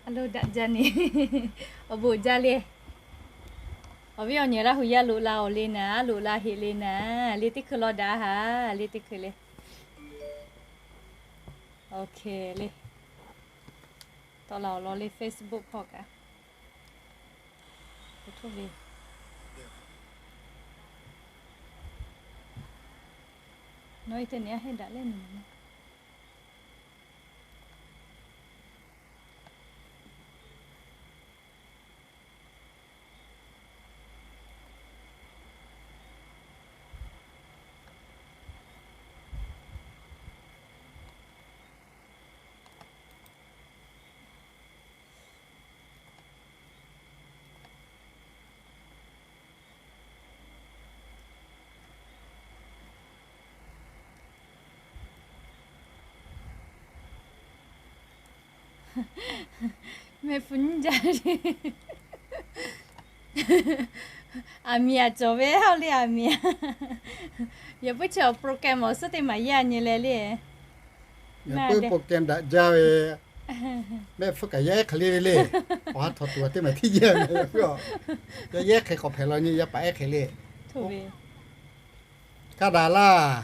A lo daꞈ jaˇ ni. Awˬ bon jaˇ le. Awˬ viˉ awˬ nyi Laˇ hu yaˇ loꞈ la awˬ le naˍ, loꞈ la heꞈ le naˍ, le teˇ hkui law daꞈ ha, le teˇ hkui le. Ok le. Tawˆ la awˬ lawn le Facebook hpawˇ kaꞈ. Nawˬ hui teˇ nyi a heˆ daꞈ leh nyi. Mehˆ hpu nyiˇ jaˇ le. Aˬ miˍ aꞈ cawˬ ve haw le, aˬ miˍ. Yaꞈ puiˉ chi awˬ program awˬ suhˉ teˇ maˬ yaˇ nyi leh le. Yaꞈ puiˉ program daꞈ jaˇ ve. Mehˆ hpu kaꞈ yaˇ ehˉ hk'e le ve le. Awˬ ha htawnˍ tuˬ teˇ maˬ tiˉ yaˇ ve. Yaˇ ehˉ hk'e k'awꞈ hpehꞈ law nyi, yaˇ paˍ ehˉ hk'e le. Kaˇ daꞈ laˇ.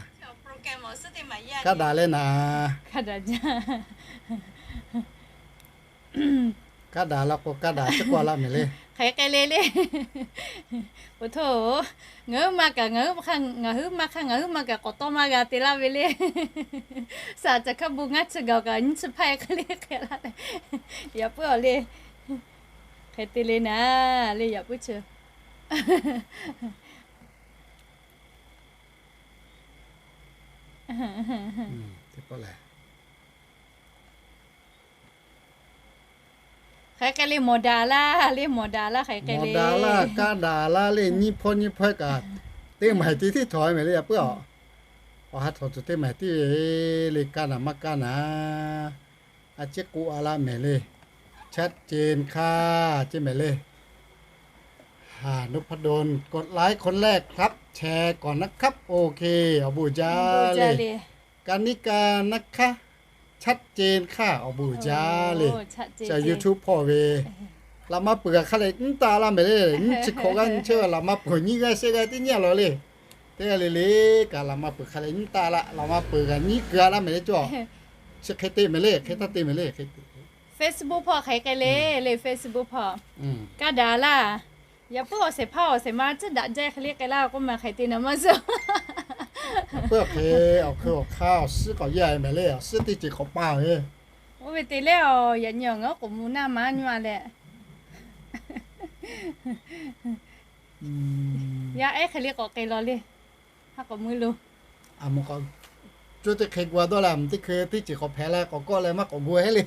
Kaˇ daꞈ leh naˍ. Kaˇ daꞈ la k'o, kaˇ daꞈ chi k'oˆ laˇ mehˍ le. Hk'e k'ai le le. Oˬ htoˇ, ngaˬ hui ma kaꞈ, ngaˬ hui ma hk'aˇ, ngaˬ hui ma kaꞈ k'awꞈ tawˇ maˇ g'a te laˇ ve le. Saˍ caˬ hkaˇ bon ngaˇ chi gaˬ kaꞈ nyiˇ chi hpaˇ hk'e le hk'e laˇ le. Yaꞈ puiˉ awˬ le. Hk'e te le naˍ le, yaꞈ puiˉ chi. Hk'e k'ai le, mawˬ daꞈ laˇ le, mawˬ daꞈ laˇ, hk'e k'ai le. Mawˬ daꞈ laˇ, kaˇ daꞈ laˇ le, nyiˇ hpawˇ nyiˇ hpawˇ kaꞈ, teˇ maˬ tiˉ tiˉ htawꞈ mehˍ le, yaꞈ puiˉ a. Awˬ ha htawnˍ tuˬ teˇ maˬ tiˉ ve le, kaˇ naˍ maˇ kaˇ naˍ. A ciˉ k'oˆ a laˇ mehˍ le. ชัดเจนค่ะ ceˇ mehˍ le. นพดล กดไลค์คนแรกครับ แชร์ก่อนนะครับ โอเค awˬ bon jaˇ le. Kaˇ niˆ kaˇ naˆ hkaˇ, ชัดเจนค่ะ awˬ bon jaˇ le. Ca YouTube hpawˇ ve laꞈ maˇ peuˬ g'a hk'a leh nyiˇ taˆ laˇ mehˍ le. Nyiˇ chi hk'awꞈ g'aˇ nyiˇ chehˇ ve laꞈ maˇ peuˬ nyiˇ g'aˇ shehˆ g'aˇ teˇ nyi a law le. Teˇ g'aˇ le le kaꞈ laꞈ maˇ peuˬ hk'a leh nyiˇ taˆ laˇ, laꞈ maˇ peuˬ g'a nyiˇ g'aˇ laˇ mehˍ le cawˬ. Chi hk'e te mehˍ le, hk'e taˇ te mehˍ le. Facebook hpawˇ hk'e k'ai le le, Facebook hpawˇ. Kaˇ daꞈ laˇ. Yaꞈ puiˉ awˬ shehˍ hpaˇ awˬ shehˍ ma tcuhˉ daꞈ jaˇ hk'e le k'ai laˇ k'oˆ ma hk'e te na maˇ zuhˆ. Yaꞈ puiˉ hk'e awˬ hk'e awˬ hk'aˇ awˬ suhˉ k'awꞈ yaˇ mehˍ le, awˬ suhˉ teˇ ceuˬ k'awꞈ pa ve. Oˇ ve te leh a, yaꞈ nyi awˬ ngaˬ oˉ k'oˍ mvuh naˇ maˇ nyuˇ a leh. Yaˇ ehˉ hk'e le k'awꞈ k'ai law le. Haˉ k'awꞈ mui lo. Aˬ moˍ k'awꞈ, cuˇ teˇ hk'e gu a dawˇ leh, aˬ moˍ teˇ hkui teˇ ceuˬ k'awꞈ hpehꞈ leh k'awꞈ kawˆ leh maˇ k'awꞈ gu heˆ le.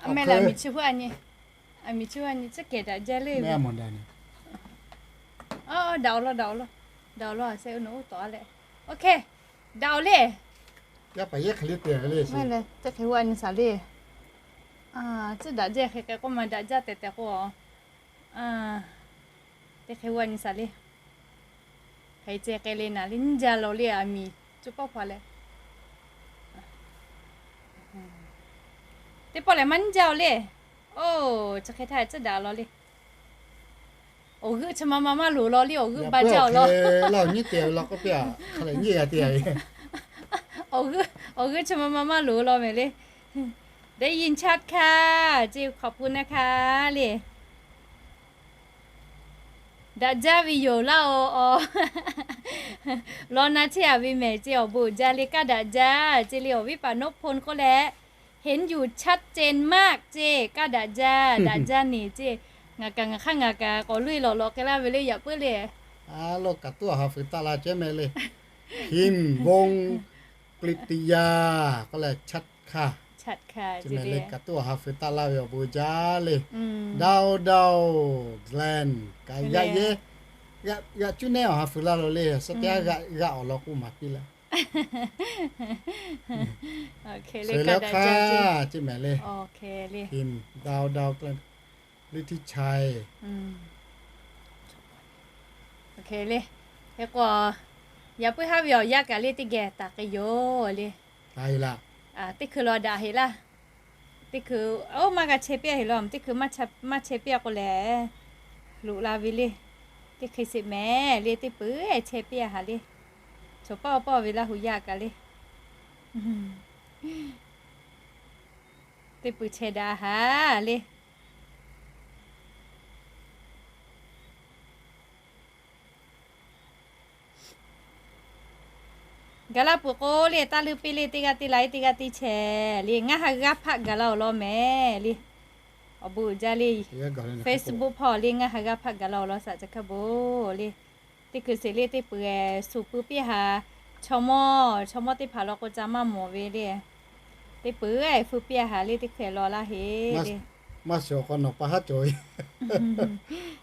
A meh laˬ miˬ chi huˉ a nyi. A miˬ chi huˉ a nyi tcuhˉ kehˬ daꞈ jaˇ le. Daꞈ awˬ lawn, daꞈ awˬ lawn, daꞈ awˬ lawn a sheh u nawˬ oˇ tawˍ a leh. Ok, daꞈ awˬ le. Yaˇ paˍ yehˉ hk'e le te ve le. Teˇ hk'e huˉ a nyi saˍ le. Tcuhˉ daꞈ jaˇ hk'e k'ai k'oˆ ma daꞈ jaˇ tehꞈ tehꞈ k'o a. Teˇ hk'e huˉ a nyi saˍ le. Hk'e ceh k'ai le naˍ le, nyiˇ jaˇ law le, aˬ miˍ cuˇ pawˆ hpaw leh. Teˇ pawˆ lehˬ maˇ nyiˇ jaˇ aˬ le. Oˇ, chi hk'e htaˇ tcuhˉ daꞈ law le. Awˬ g'euˆ chi ma ma maˇ loˍ law le, awˬ g'euˆ ba jaˇ awˬ lawn. Laˇ nyiˉ te ve law k'oˆ piˇ a, hk'a leh nyiˇ g'a te ve. Awˬ g'euˆ chi ma ma maˇ loˍ law mehˍ le. ได้ยินชัดค่ะ ceˇ, ขอบคุณนะคะ le. Daꞈ jaˇ ve yoˬ laˇ-oˬ. Law na chehˇ a ve mehˍ ceˇ, awˬ bon uiˍ jaˇ le, kaˇ daꞈ jaˇ ceˇ le, awˬ viˉ paˍ นพพล k'oˆ leh, เห็นอยู่ชัดเจนมาก ceˇ, kaˇ daꞈ jaˇ, daꞈ jaˇ neˬ ceˇ. Ngaˬ kaꞈ ngaˬ hk'aˇ ngaˬ kaꞈ k'awꞈ loˇ e lawꞈ lawꞈ k'ai laˇ ve le, yaꞈ puiˉ le. A lo kaꞈ tuˉ awˬ ha fuiˍ taˆ la ceh mehˍ le. พิมพ์วงศ์ กฤติยา k'oˆ leh ชัดค่ะ ceˇ mehˍ le, kaꞈ tuˉ awˬ ha fuiˍ taˆ laˇ ve awˬ bon jaˇ le. Dao Dao Glenn kaꞈ g'aꞈ yehˉ, g'aꞈ cuˇ nehˉ awˬ ha fuiˍ laˇ lo le, suh teˇ g'aˇ g'aꞈ awˬ lawn k'oˆ maˍ piˇ leh. Seuˍ leh hk'aˇ ceˇ mehˍ le. พิมพ์ Dao Dao Glenn, ฤทธิชัย le. Hk'e k'o, yaꞈ puiˉ haˉ ve awˬ yanˇ kaꞈ le teˇ geh taˍ k'ai yoˬ le. Teˇ hkui law daꞈ heꞈ laˇ. Teˇ hkui, oˇ maˇ g'a chehˇ piˇ heꞈ law, teˇ hkui maˇ chehˇ piˇ k'o lehˬ, loꞈ la ve le. Teˇ hkui sheˍ mehˍ le, teˇ peuˬ chehˇ piˇ a haˍ le. Chaw paˆ paˆ ve Laˇ hu yaˇ kaꞈ le. Teˇ peuˬ chehˇ daꞈ a haˍ le. Gaˬ la peuˬ k'o le, taˇ leuˇ piˇ le, teˇ g'aˇ teˇ la e, teˇ g'aˇ teˇ chehˇ le. Ngaˇ ha g'aˇ hpaˆ gaˬ la awˬ lawn mehˍ le. Awˬ bon uiˍ jaˇ le. Facebook hpawˇ le ngaˇ ha g'aˇ hpaˆ gaˬ la awˬ lawn shaˍ ca hkaˇ bon le. Teˇ hkui sheˍ le, teˇ peuˬ suhˍ pui piˇ haˍ. Chaw mawˇ, chaw mawˇ teˇ hpaˍ law k'o ca maˇ mawˬ ve le. Teˇ peuˬ feu piˇ a haˍ le, teˇ hkui law laˇ heꞈ le. Maˇ suhˍ awˬ hk'aw nawˬ pa haˉ cawˬ ve.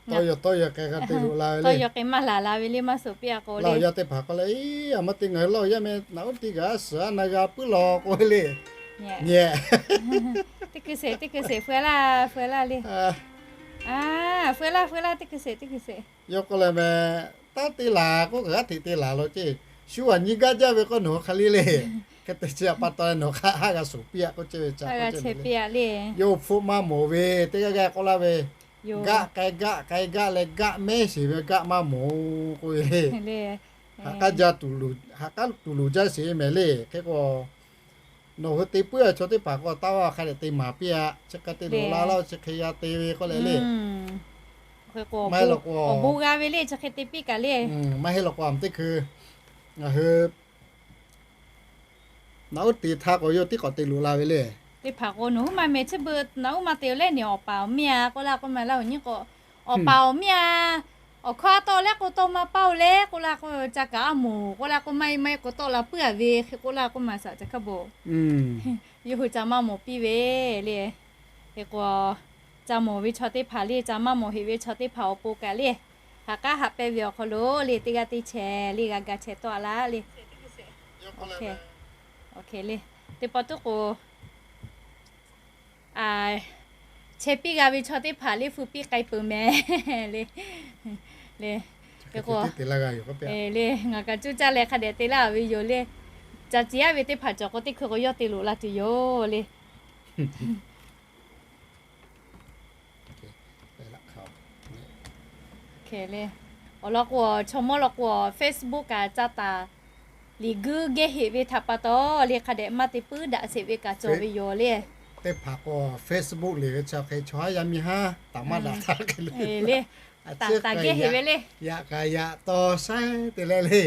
Tawˇ yaw tawˇ yaw k'ai g'a te loꞈ la ve le. Tawˇ yaw k'ai maˇ laˬ la ve le, maˇ suhˍ piˇ a k'o le. Laˇ hu yaˇ teˇ hpaˍ k'oˆ leh, Eˇ, a ma te ngaˬ hui Laˇ hu yaˇ meh naꞈ uˉ tiˇ gaˬ a suhˍ a na g'a puiˉ law k'oˆ ve le. Nyi, teˇ hkui sheˍ, teˇ hkui sheˍ feu laˇ, feu laˇ le. Feu laˇ, feu laˇ, teˇ hkui sheˍ, teˇ hkui sheˍ. Yawˇ k'oˆ leh meh, taˇ te laˬ k'oˆ kaꞈ g'aˇ hteꞈ te laˬ law ceˇ. Shu a nyi gaˇ jaˇ ve k'oˆ nawˬ hui hk'aˬ le le. Hk'e te chi a pa taw nawˬ hk'aˇ haˉ g'a suhˍ piˇ a k'oˆ ceˇ ve ca k'oˆ ceˇ le. Yawˇ hui hpfuhˆ maˇ mawˬ ve teˇ g'aˇ g'aˇ k'oˆ laˇ ve, gaˆ k'ai gaˆ k'ai gaˆ leh gaˆ mehˉ sheˍ ve gaˆ maˇ mawˬ k'oˆ ve le. Haꞈ k'aˉ jaˇ, haꞈ k'aˉ tuˬ luˬ jaˇ sheˍ mehˍ le. Hk'e k'o nawˬ hui te puiˉ a chaw teˇ hpaˍ k'o taˇ a hk'a dehꞈ te maˍ piˇ a. Chi hk'e te loꞈ la laˇ, chi hk'e g'a te ve k'oˆ leh le. Maˇ heˆ law k'o, awˬ bon g'a ve le, chi hk'e te piˇ kaꞈ le. Maˇ heˆ law k'o, a teˇ hkui ngaˬ hui naꞈ uˉ te htaˇ k'o yawˇ tiˉ k'awꞈ te loꞈ la ve le. Teˇ hpaˍ k'o nawˬ huiˉ maˇ meh chi beuꞈ naꞈ uˉ maˇ te leh neˬ awˬ paˍ awˬ miˇ a k'oˆ laˇ k'oˆ ma Laˇ hu nyiˉ k'o, awˬ paˍ awˬ miˇ a, awˬ hkawˇ a tawˆ leh k'o tawˇ maˇ paˇ-oˬ leh k'oˆ laˇ k'o, ca kaꞈ a moˍ k'oˆ laˇ k'o, maˇ heˆ maˇ heˆ k'o tawˆ la puiˉ a ve hk'e k'oˆ laˇ k'oˆ ma shaˍ ca hkaˇ bon. Yawˇ hui ca maˇ mawˬ piˇ ve le. Hk'e k'o, ca mawˬ ve chaw teˇ hpaˍ le, ca maˇ mawˬ heꞈ ve chaw teˇ hpaˍ awˬ pon kaꞈ le, haꞈ k'aˉ haꞈ pehnˇ ve awˬ hk'aw lo le, teˇ g'aˇ teˇ chehˇ le, g'a ga chehˇ tawˆ a laˇ le. Awˬ hk'e le, teˇ pawˆ tuˉ k'o, chehˇ piˇ g'a ve chaw teˇ hpaˍ le, feu piˇ k'ai peuˬ mehˍ le. Le, hk'e k'o, le ngaˬ kaꞈ cuˇ caˇ leh hk'a dehꞈ te laˇ ve yoˬ le. Ca ciˍ yaˇ ve teˇ hpaˍ cawˬ k'o teˇ hkui k'o yawˇ te loꞈ la tuˬ yoˬ le. Awˬ lawn k'o, chaw mawˇ law k'o, Facebook kaꞈ ca taˍ liꞈ guiˇ gehˇ heꞈ ve htaꞈ pa taw le, hk'a dehꞈ maˇ te puiˉ daꞈ sheˍ ve kaꞈ cawˬ ve yoˬ le. Teˇ hpaˍ k'o Facebook liꞈ ve chi hk'e chaw haˉ yaˇ miˇ haˉ taˍ maˇ daꞈ htaˇ hk'e le, taˍ gehˇ heꞈ ve le. Yaꞈ kaꞈ yaꞈ taw shaiˉ te leh le,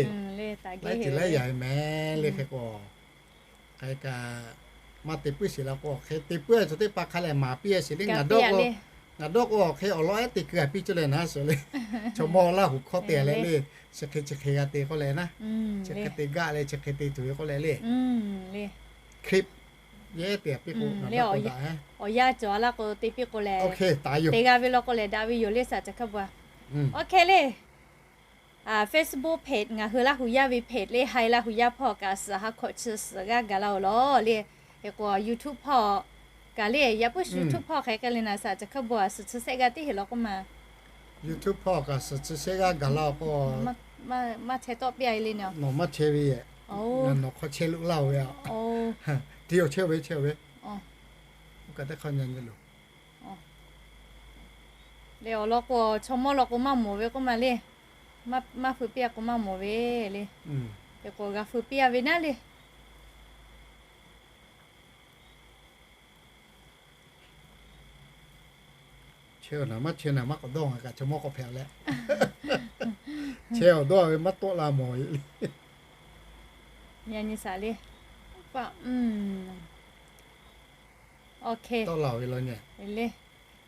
laiˉ ceuˬ laiˉ yaꞈ ve mehˍ le. Hk'e k'o k'ai kaꞈ maˇ te puiˉ sheˍ la k'o, hk'e te puiˉ a chaw teˇ hpaˍ hk'a lehˬ maˍ piˇ a sheˍ le. Ngaˬ dawˇ k'o, ngaˬ dawˇ k'o hk'e awˬ lawn ehˉ te keu a piˇ cawˇ leh na sheˍ le. Chaw mawˇ Laˇ hu hkawˇ te a leh le, chi hk'e chi hk'e g'a te k'oˆ leh na, chi hk'e te gaˆ leh chi hk'e te tuˬ ve k'oˆ leh le. Clip yehˉ te a piˇ k'o, awˬ yanˇ cawˬ a laˇ k'o te piˇ k'o lehˬ, te g'a ve law k'o lehˬ daꞈ ve yoˬ le shaˍ ca hkaˇ bon a. Awˬ hk'e le Facebook page, ngaˬ hui Laˇ hu yaˇ ve page le, Haiˬ Laˇ hu yaˇ hpawˇ kaꞈ suhˍ ha hkawꞈ chi suhˍ g'aˇ gaˬ la awˬ lawn le. Hk'e k'o YouTube hpawˇ kaꞈ le, yaꞈ puiˉ YouTube hpawˇ hk'e k'ai le na shaˍ ca hkaˇ bon a, suhˍ chi shehˆ g'aˇ teˇ heˆ law k'oˆ ma. YouTube hpawˇ kaꞈ suhˍ chi shehˆ g'aˇ gaˬ la awˬ k'o, maˇ chehˇ tawˆ piˇ a le na. Nawˬ maˇ chehˇ ve, nawˬ hk'aw chehˇ loꞈ laˇ oˬ ve a. Te awˬ chehˇ ve chehˇ ve, oˇ kaꞈ teˇ hk'aˇ nyi nyi loˬ. Leh awˬ lawn k'o, chaw mawˇ law k'o maˇ mawˬ ve k'oˆ ma le. Maˇ feu piˇ a k'o maˇ mawˬ ve le. Hk'e k'o g'a feu piˇ a ve naˉ le. Chehˇ awˬ naˍ maˇ chehˇ naˍ maˇ k'awꞈ dawˇ ngaˬ kaꞈ chaw mawˇ k'awꞈ hpehꞈ leh, chehˇ awˬ dawˇ ve maˇ tawˆ la mawˬ le. Nyi nyi shaˍ le. Tawˆ la ve law nyi.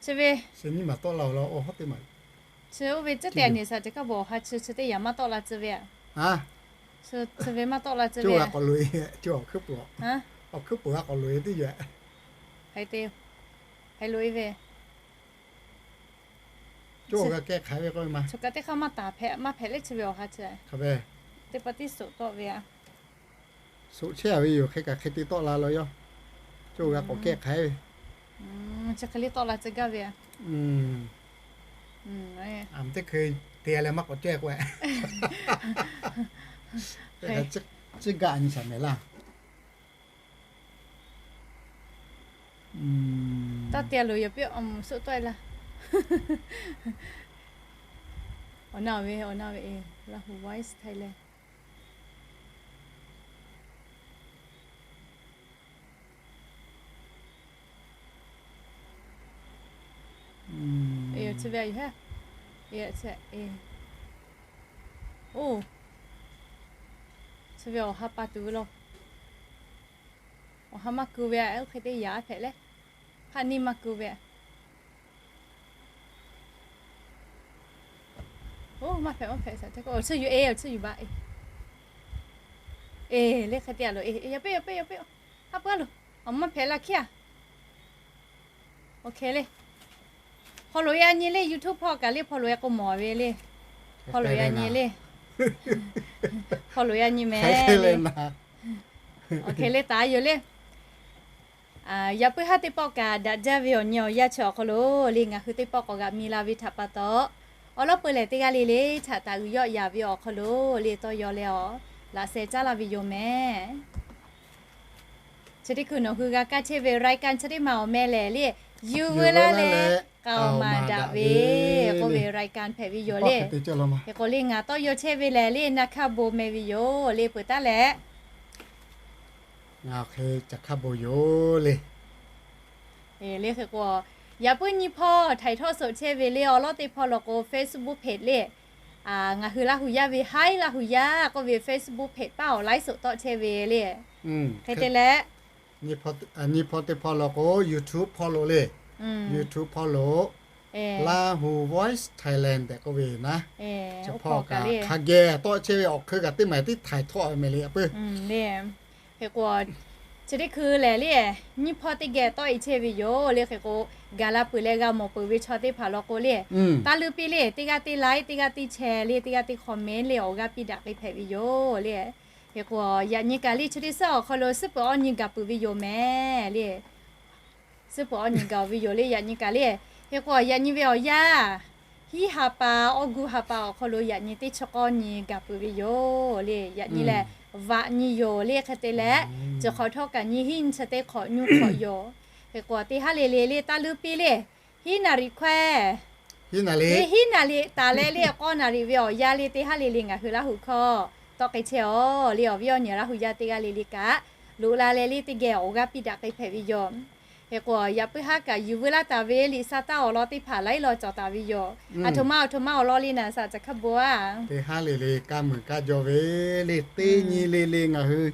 Chi ve, chi nyiˇ maˬ tawˆ la awˬ lawn oˇ hawˉ teˇ maˬ. Chi oˇ ve tcuhˉ te a nyi shaˍ ca hkaˇ bon awˬ ha chi chi teˇ yanˇ maˇ tawˆ la tcuh ve a. Chi ve maˇ tawˆ la tcuh ve a. Awˬ hkuiˉ peuˬ, awˬ hkuiˉ peuˬ a k'awꞈ loꞈ e teˇ yaˇ. Hk'e te, hk'e loꞈ e ve. Cawˇ g'a kehˇ hk'aiˉ ve k'oˆ ve ma. Chi kaꞈ teˇ hk'aˇ maˇ taˍ hpehꞈ, maˇ hpehꞈ le chi ve awˬ ha chi. Teˇ pa tiˉ soꞈ tawˆ ve a. Soꞈ chehˇ a ve yoˬ, hk'e kaꞈ hk'e te tawˆ la law yawˇ. Cawˇ g'a k'awꞈ kehˇ hk'aiˉ ve. Chi hk'e le tawˆ la tcuh gaˇ ve a. A teˇ hkui te leh maˇ k'awꞈ cawehˇ k'o, ciˉ gaˆ nyi shaˍ mehˍ laˇ. Taˇ te a loˍ, yaꞈ piˇ awˬ moˍ suhˆ tawˆ e laˇ. Awˬ na ve, awˬ na ve, Lahu Voice Thailand. Oˇ, chi ve awˬ ha pa tuˬ ve law. Awˬ ha maˇ ku ve a, oˇ hk'e te yaꞈ hpehꞈ leh, hk'aˆ neˇ maˇ ku ve a. Oˇ, maˇ hpehꞈ, maˇ hpehꞈ, awˬ tcuhˇ yuˬ e, awˬ tcuhˇ yuˬ baˆ e. E, le hk'e te a loˍ e, yaꞈ piˇ, yaꞈ piˇ, yaꞈ piˇ. Haˉ pui a loˍ, awˬ maˇ hpehꞈ la hkiˉ a. Oˇ hk'e le. Hpaw loꞈ e a nyi le, YouTube hpawˇ kaꞈ le hpaw loꞈ e k'o mawˬ ve le. Hpaw loꞈ e a nyi le. Hpaw loꞈ e a nyi mehˍ le. Oˇ hk'e le taˍ yoˬ le. Yaꞈ puiˉ haˉ teˇ pawˆ kaꞈ daꞈ jaˇ ve awˬ nyi awˬ yanˇ chi awˬ hk'aw lo le, ngaˬ hui teˇ pawˆ k'awꞈ g'aꞈ mi la ve htaꞈ pa taw, awˬ lawˉ peu lehˬ teˇ g'aˇ le le htaꞈ taˍ uiˍ yawˆ yaˍ ve awˬ hk'aw lo le tawˇ yaw leh awˬ laꞈ sheh caˉ laˇ ve yoˬ mehˍ. Chi teˇ hkui nawˬ hui g'a kaˇ chehˇ ve รายการ chi teˇ ma awˬ meh lehˬ le, yuˬ veu laˇ leh k'aoˍ maˍ daꞈ ve k'oˆ ve รายการ hpehꞈ ve yoˬ le. Hk'e k'o le ngaˬ tawˇ yaw chehˇ ve lehˬ le, Na Hkaˇ Bon meh ve yoˬ le, peuˬ taˉ leh ngaˬ hk'e ca hkaˇ bon yoˬ le. Le hk'e k'o, yaꞈ puiˉ nyiˇ hpawˇ ถ่ายทอดสด chehˇ ve le awˬ lawn teˇ hpawˇ law k'o Facebook page le, ngaˬ hui Laˇ hu yaˇ ve Haiˉ Laˇ hu yaˇ k'oˆ ve Facebook page paˉ awˬ ไลฟ์สด tawˆ chehˇ ve le. Hk'e te leh, nyiˇ hpawˇ teˇ hpawˇ law k'o YouTube hpawˇ lo le, YouTube hpawˇ lo Laˇ hu Voice Thailand tehꞈ k'oˆ ve naˉ, chi hpawˇ kaꞈ hk'a geh tawˆ chehˇ ve awˬ hk'eun kaꞈ teˇ maˬ tiˉ ถ่ายทอด ve meh le yaꞈ puiˉ. Hk'e k'o, chi teˇ hkui lehˬ le, nyiˇ hpawˇ teˇ geh tawˆ e chehˇ ve yoˬ le. Hk'e k'o, gaˬ la peuˬ leh g'a mawˬ peuˬ ve chaw teˇ hpaˍ law k'o le, taˇ luˇ piˇ le, teˇ g'aˇ teˇ like, teˇ g'aˇ teˇ share le, teˇ g'aˇ teˇ comment le awˬ g'aˇ piˇ daꞈ k'ai hpehꞈ ve yoˬ le. Hk'e k'o, yaꞈ nyi kaꞈ le chi teˇ suhˉ awˬ hk'aw lo suhˉ peuˬ awˇ nyi gaˬ peuˬ ve yoˬ mehˍ le. Suhˉ peuˬ awˇ nyi gaˬ ve yoˬ le yaꞈ nyi kaꞈ le. Hk'e k'o, yaꞈ nyi ve awˬ yanˇ hiˉ ha pa, awˇ gu ha pa awˬ hk'aw lo yaꞈ nyi teˇ chi k'awˇ nyi gaˬ peuˬ ve yoˬ le. Yaꞈ nyi lehˬ, vaꞈ nyi yoˬ le. Hk'e te leh, cawˬ hk'awꞈ htawˇ kaꞈ nyi hiˉ nyi chi teˇ hk'awꞈ nyi hk'awꞈ yoˬ. Hk'e k'o, teˇ haˉ le le le taˇ luˇ piˇ le, hiˉ naˍ riˍ hkawehˇ, hiˉ naˍ riˍ taˍ leh le k'awˇ naˍ riˍ ve awˬ yanˇ le teˇ haˉ le le ngaˬ hui Laˇ hu hkawˇ tawˆ k'ai chehˇ awˬ le. Awˬ viˉ awˬ nyi Laˇ hu yaˇ teˇ g'aˇ le le kaꞈ loꞈ la leh le teˇ geh awˬ g'aˇ piˇ daꞈ k'ai hpehꞈ ve yoˬ. Hk'e k'o, yaꞈ puiˉ haˉ kaꞈ yuˬ veu laˇ taˍ ve liꞈ sa taˇ awˬ lawn teˇ hpaˍ laiˉ law cawˬ taˍ ve yoˬ. Aˬ htoꞈ ma aˬ htoꞈ ma awˬ lawn le naˍ saˍ ca hk'a bon a. Teˇ haˉ le le kaˇ muiˬ kaˇ jaw ve le teˇ nyi le le ngaˬ hui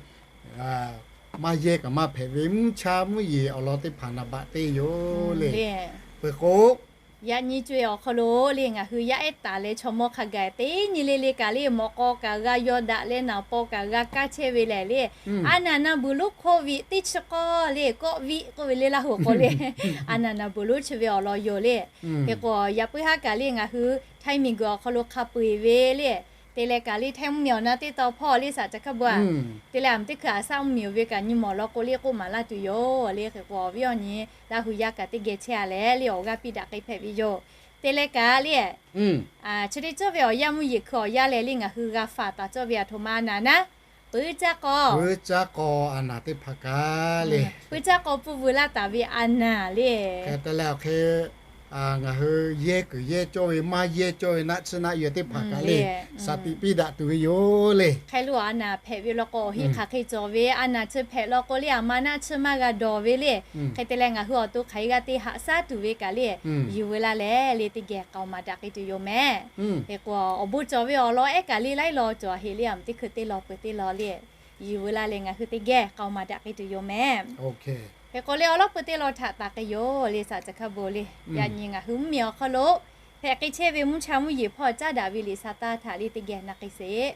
maˇ yehˇ kaꞈ maˇ hpehꞈ ve mvuhˇ cha mvuhˇ yeˬ awˬ lawn teˇ hpaˍ naˍ baꞈ te yoˬ le. Peuˬ k'o, yaꞈ nyi co-e awˬ hk'aw lo le ngaˬ hui yaˇ ehˉ taˍ leh chaw mawˇ hk'a gaˬ teˇ nyi le le kaꞈ le mawꞈ k'aw kaꞈ g'a yaw daꞈ leh naˍ paw kaꞈ g'a kaˇ chehˇ ve lehˬ le, a naˍ naˍ buˬ lonˉ โควิด teˇ chi k'awˇ le kawˆ viˆ k'oˆ ve le Laˇ hu awˬ hk'aw le, a naˍ naˍ buˬ lonˉ chi ve awˬ lawn yoˬ le. Hk'e k'o, yaꞈ puiˉ haˉ kaꞈ le ngaˬ hui Htaiˇ miˬguiˬ awˬ hk'aw lo hk'a peu-eˬ ve le, te leh kaꞈ le Htaiˇ mvuhˇmiˬ awˬ na teˇ tawn hpawˇ le saˍ ca hk'a bon a. Te leh aˬ meuꞈ teˇ hkui aˬ saˉ mvuhˇmiˬ oˬ ve kaꞈ nyi mawˬ law k'o le k'oˆ maˍ laˇ tuˬ yoˬ le. Hk'e k'o, awˬ viˉ awˬ nyi Laˇ hu yaˇ kaꞈ teˇ geh chehˇ a leh le awˬ g'aˇ piˇ daꞈ k'ai hpehꞈ ve yoˬ. Te leh kaꞈ le, chi teˇ cawˇ ve awˬ yanˇ mvuhˇ yeˬ hkui awˬ yanˇ leh le ngaˬ hui g'a faˍ taˍ cawˇ ve aˬ htoꞈ ma naˍ naˉ, puiˉ caˇ k'aw, puiˉ caˇ k'aw a naˍ teˇ hpaˍ kaꞈ le, puiˉ caˇ k'aw pfuhˇ veu laˇ taˍ ve a naˍ le. Hk'e te leh awˬ hk'e ngaˬ hui yehˇ kuiˬ yehˇ cawˇ ve maˇ yehˇ cawˇ ve naˆ tsuhˇ naˆ yehˇ teˇ hpaˍ kaꞈ le, saˍ tiꞈ piˇ daꞈ tuˬ ve yoˬ le. Hk'e lo a naˍ hpehꞈ ve law k'o, awˬ heˆ hk'aˬ hk'e cawˬ ve a naˍ chi hpehꞈ law k'o le, aˬ ma naˆ tsuhˇ maˇ g'a dawˬ ve le. Hk'e te leh ngaˬ hui awˬ to hk'aˬ hk'e g'a te haꞈ shaˉ tuˬ ve kaꞈ le, yuˬ veu laˇ leh le teˇ geh k'aoˍ maˍ daꞈ k'ai tuˬ yoˬ mehˍ. Hk'e k'o, awˬ bon cawˬ ve awˬ lawn ehˉ kaꞈ le laiˉ law cawˬ a heˆ le, aˬ meuꞈ teˇ hkui teˇ law peuˬ teˇ law le, yuˬ veu laˇ leh ngaˬ hui teˇ geh k'aoˍ maˍ daꞈ k'ai tuˬ yoˬ mehˍ. Hk'e k'o le awˬ lawn peuˬ teˇ law htaꞈ taˍ k'ai yoˬ le saˍ ca hk'a bon le. Yaꞈ nyi ngaˬ hui mvuhˇmiˬ awˬ hk'aw lo hpehꞈ k'ai chehˇ ve mvuhˇ cha mvuhˇ yeˬ hpawˇ caˉ daꞈ ve liꞈ sa taˇ htaꞈ le teˇ geh na k'ai sheˍ.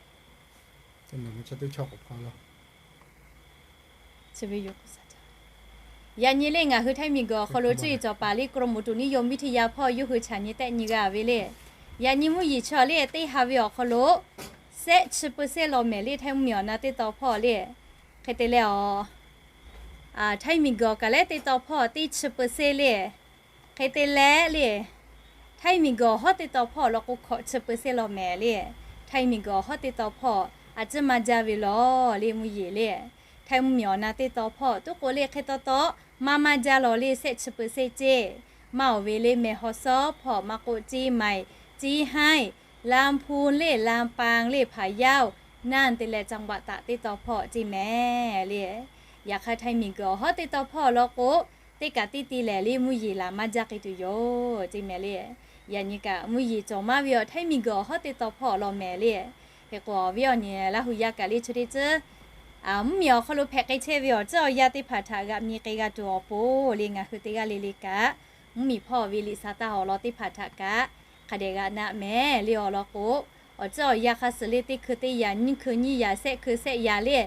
Yaꞈ nyi le ngaˬ hui Htaiˇ miˬguiˬ awˬ hk'aw lo cuˇ yiˍ cawˬ paˍ le กรมอุตุนิยมวิทยา hpawˇ yawˇ hui chaꞈ nyi tehˆ nyi g'a ve le. Yaꞈ nyi mvuhˇ yeˬ chaw le teˇ ha ve awˬ hk'aw lo shehˆ chi เปอร์เซ็นต์ law mehˍ le Htaiˇ mvuhˇmiˬ awˬ na teˇ tawn hpawˇ le. Hk'e te leh awˬ, Htaiˇ miˬguiˬ awˬ kaˬ lehˉ teˇ tawn hpawˇ teˇ chi เปอร์เซ็นต์ le. Hk'e te leh le, Htaiˇ miˬguiˬ awˬ hawˉ teˇ tawn hpawˇ law k'o hkawꞈ chi เปอร์เซ็นต์ law mehˍ le. Htaiˇ miˬguiˬ awˬ hawˉ teˇ tawn hpawˇ a ciˉ maˇ jaˇ ve law le mvuhˇ yeˬ le. Htaiˇ mvuhˇmiˬ awˬ na teˇ tawn hpawˇ tuˉ k'o le hk'e taw taw maˇ maˇ jaˇ law le, shehˆ chi peu shehˆ ceˇ maˇ awˬ ve le, แม่ฮ่องสอน hpawˇ maˇ k'oˆ เชียงใหม่ เชียงราย ลำพูน le ลำปาง le พะเยา naˇ te leh จังหวัดตาก teˇ taw hpawˇ ceˇ mehˍ le. Yaꞈ hk'aˇ htaiˇ miˬguiˬ awˬ hawˉ teˇ taw hpawˇ law k'o, teˇ kaꞈ teˇ te lehˬ le mvuhˇ yeˬ laˬ maˇ jaˇ k'ai tuˬ yoˬ ceˇ mehˍ le. Yaꞈ nyi kaꞈ mvuhˇ yeˬ cawˬ maˇ ve awˬ htaiˇ miˬguiˬ awˬ hawˉ teˇ taw hpawˇ law mehˍ le. Hk'e k'o, awˬ viˉ awˬ nyi Laˇ hu yaˇ kaꞈ le chi teˇ ceuˬ mvuhˇmiˬ awˬ hk'aw lo hpehꞈ k'ai chehˇ ve awˬ ceuˬ awˬ yanˇ teˇ hpaˍ htaꞈ g'aꞈ mi k'ai g'a tuˬ awˬ pon le ngaˬ hui teˇ g'aˇ le le kaꞈ, mvuhˇmiˬ hpawˇ ve liꞈ sa taˇ awˬ lawn teˇ hpaˍ htaꞈ kaꞈ hk'a dehꞈ g'aꞈ naˆ mehˍ le awˬ lawn k'o, awˬ ceuˬ awˬ yanˇ hk'a suhˍ le teˇ hkui teˇ yanˇ, nyiˇ hkui nyiˇ yanˇ, shehˆ hkui shehˆ yanˇ le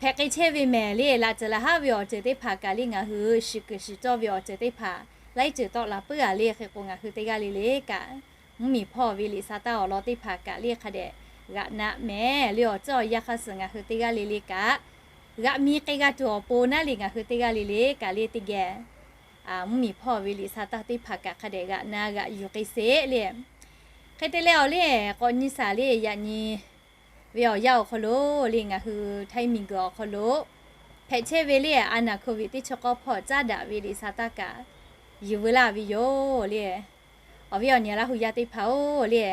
hpehꞈ k'ai chehˇ ve mehˍ le. Laꞈ ceuˬ laꞈ haˉ ve awˬ ceuˬ teˇ hpaˍ kaꞈ le ngaˬ hui shiˍ kuiˬ shiˍ cawˇ ve awˬ ceuˬ teˇ hpaˍ laiˉ ceuˬ tawˆ la puiˉ a le. Hk'e k'o, ngaˬ hui teˇ g'aˇ le le kaꞈ mvuhˇmiˬ hpawˇ ve liꞈ sa taˇ awˬ lawn teˇ hpaˍ kaꞈ le hk'a dehꞈ g'aꞈ naˆ mehˍ le awˬ ceuˬ awˬ yanˇ hk'a suhˍ ngaˬ hui teˇ g'aˇ le le kaꞈ g'aꞈ mi k'ai g'a tuˬ awˬ pon naˉ le ngaˬ hui teˇ g'aˇ le le kaꞈ le teˇ geh mvuhˇmiˬ hpawˇ ve liꞈ sa taˇ teˇ hpaˍ kaꞈ hk'a dehꞈ g'aꞈ na g'aꞈ yuˬ k'ai sheˍ le. Hk'e te leh awˬ le k'awꞈ nyi shaˍ le yaꞈ nyi ve awˬ yanˇ awˬ hk'aw lo le ngaˬ hui htaiˇ miˬguiˬ awˬ hk'aw lo hpehꞈ chehˇ ve le a naˍ hkoˍviˆ teˇ chi k'awˇ hpawˇ caˉ daꞈ ve liꞈ sa taˇ kaꞈ yuˬ veu laˇ ve yoˬ le. Awˬ viˉ awˬ nyi Laˇ hu yaˇ teˇ hpaˍ-oˬ le,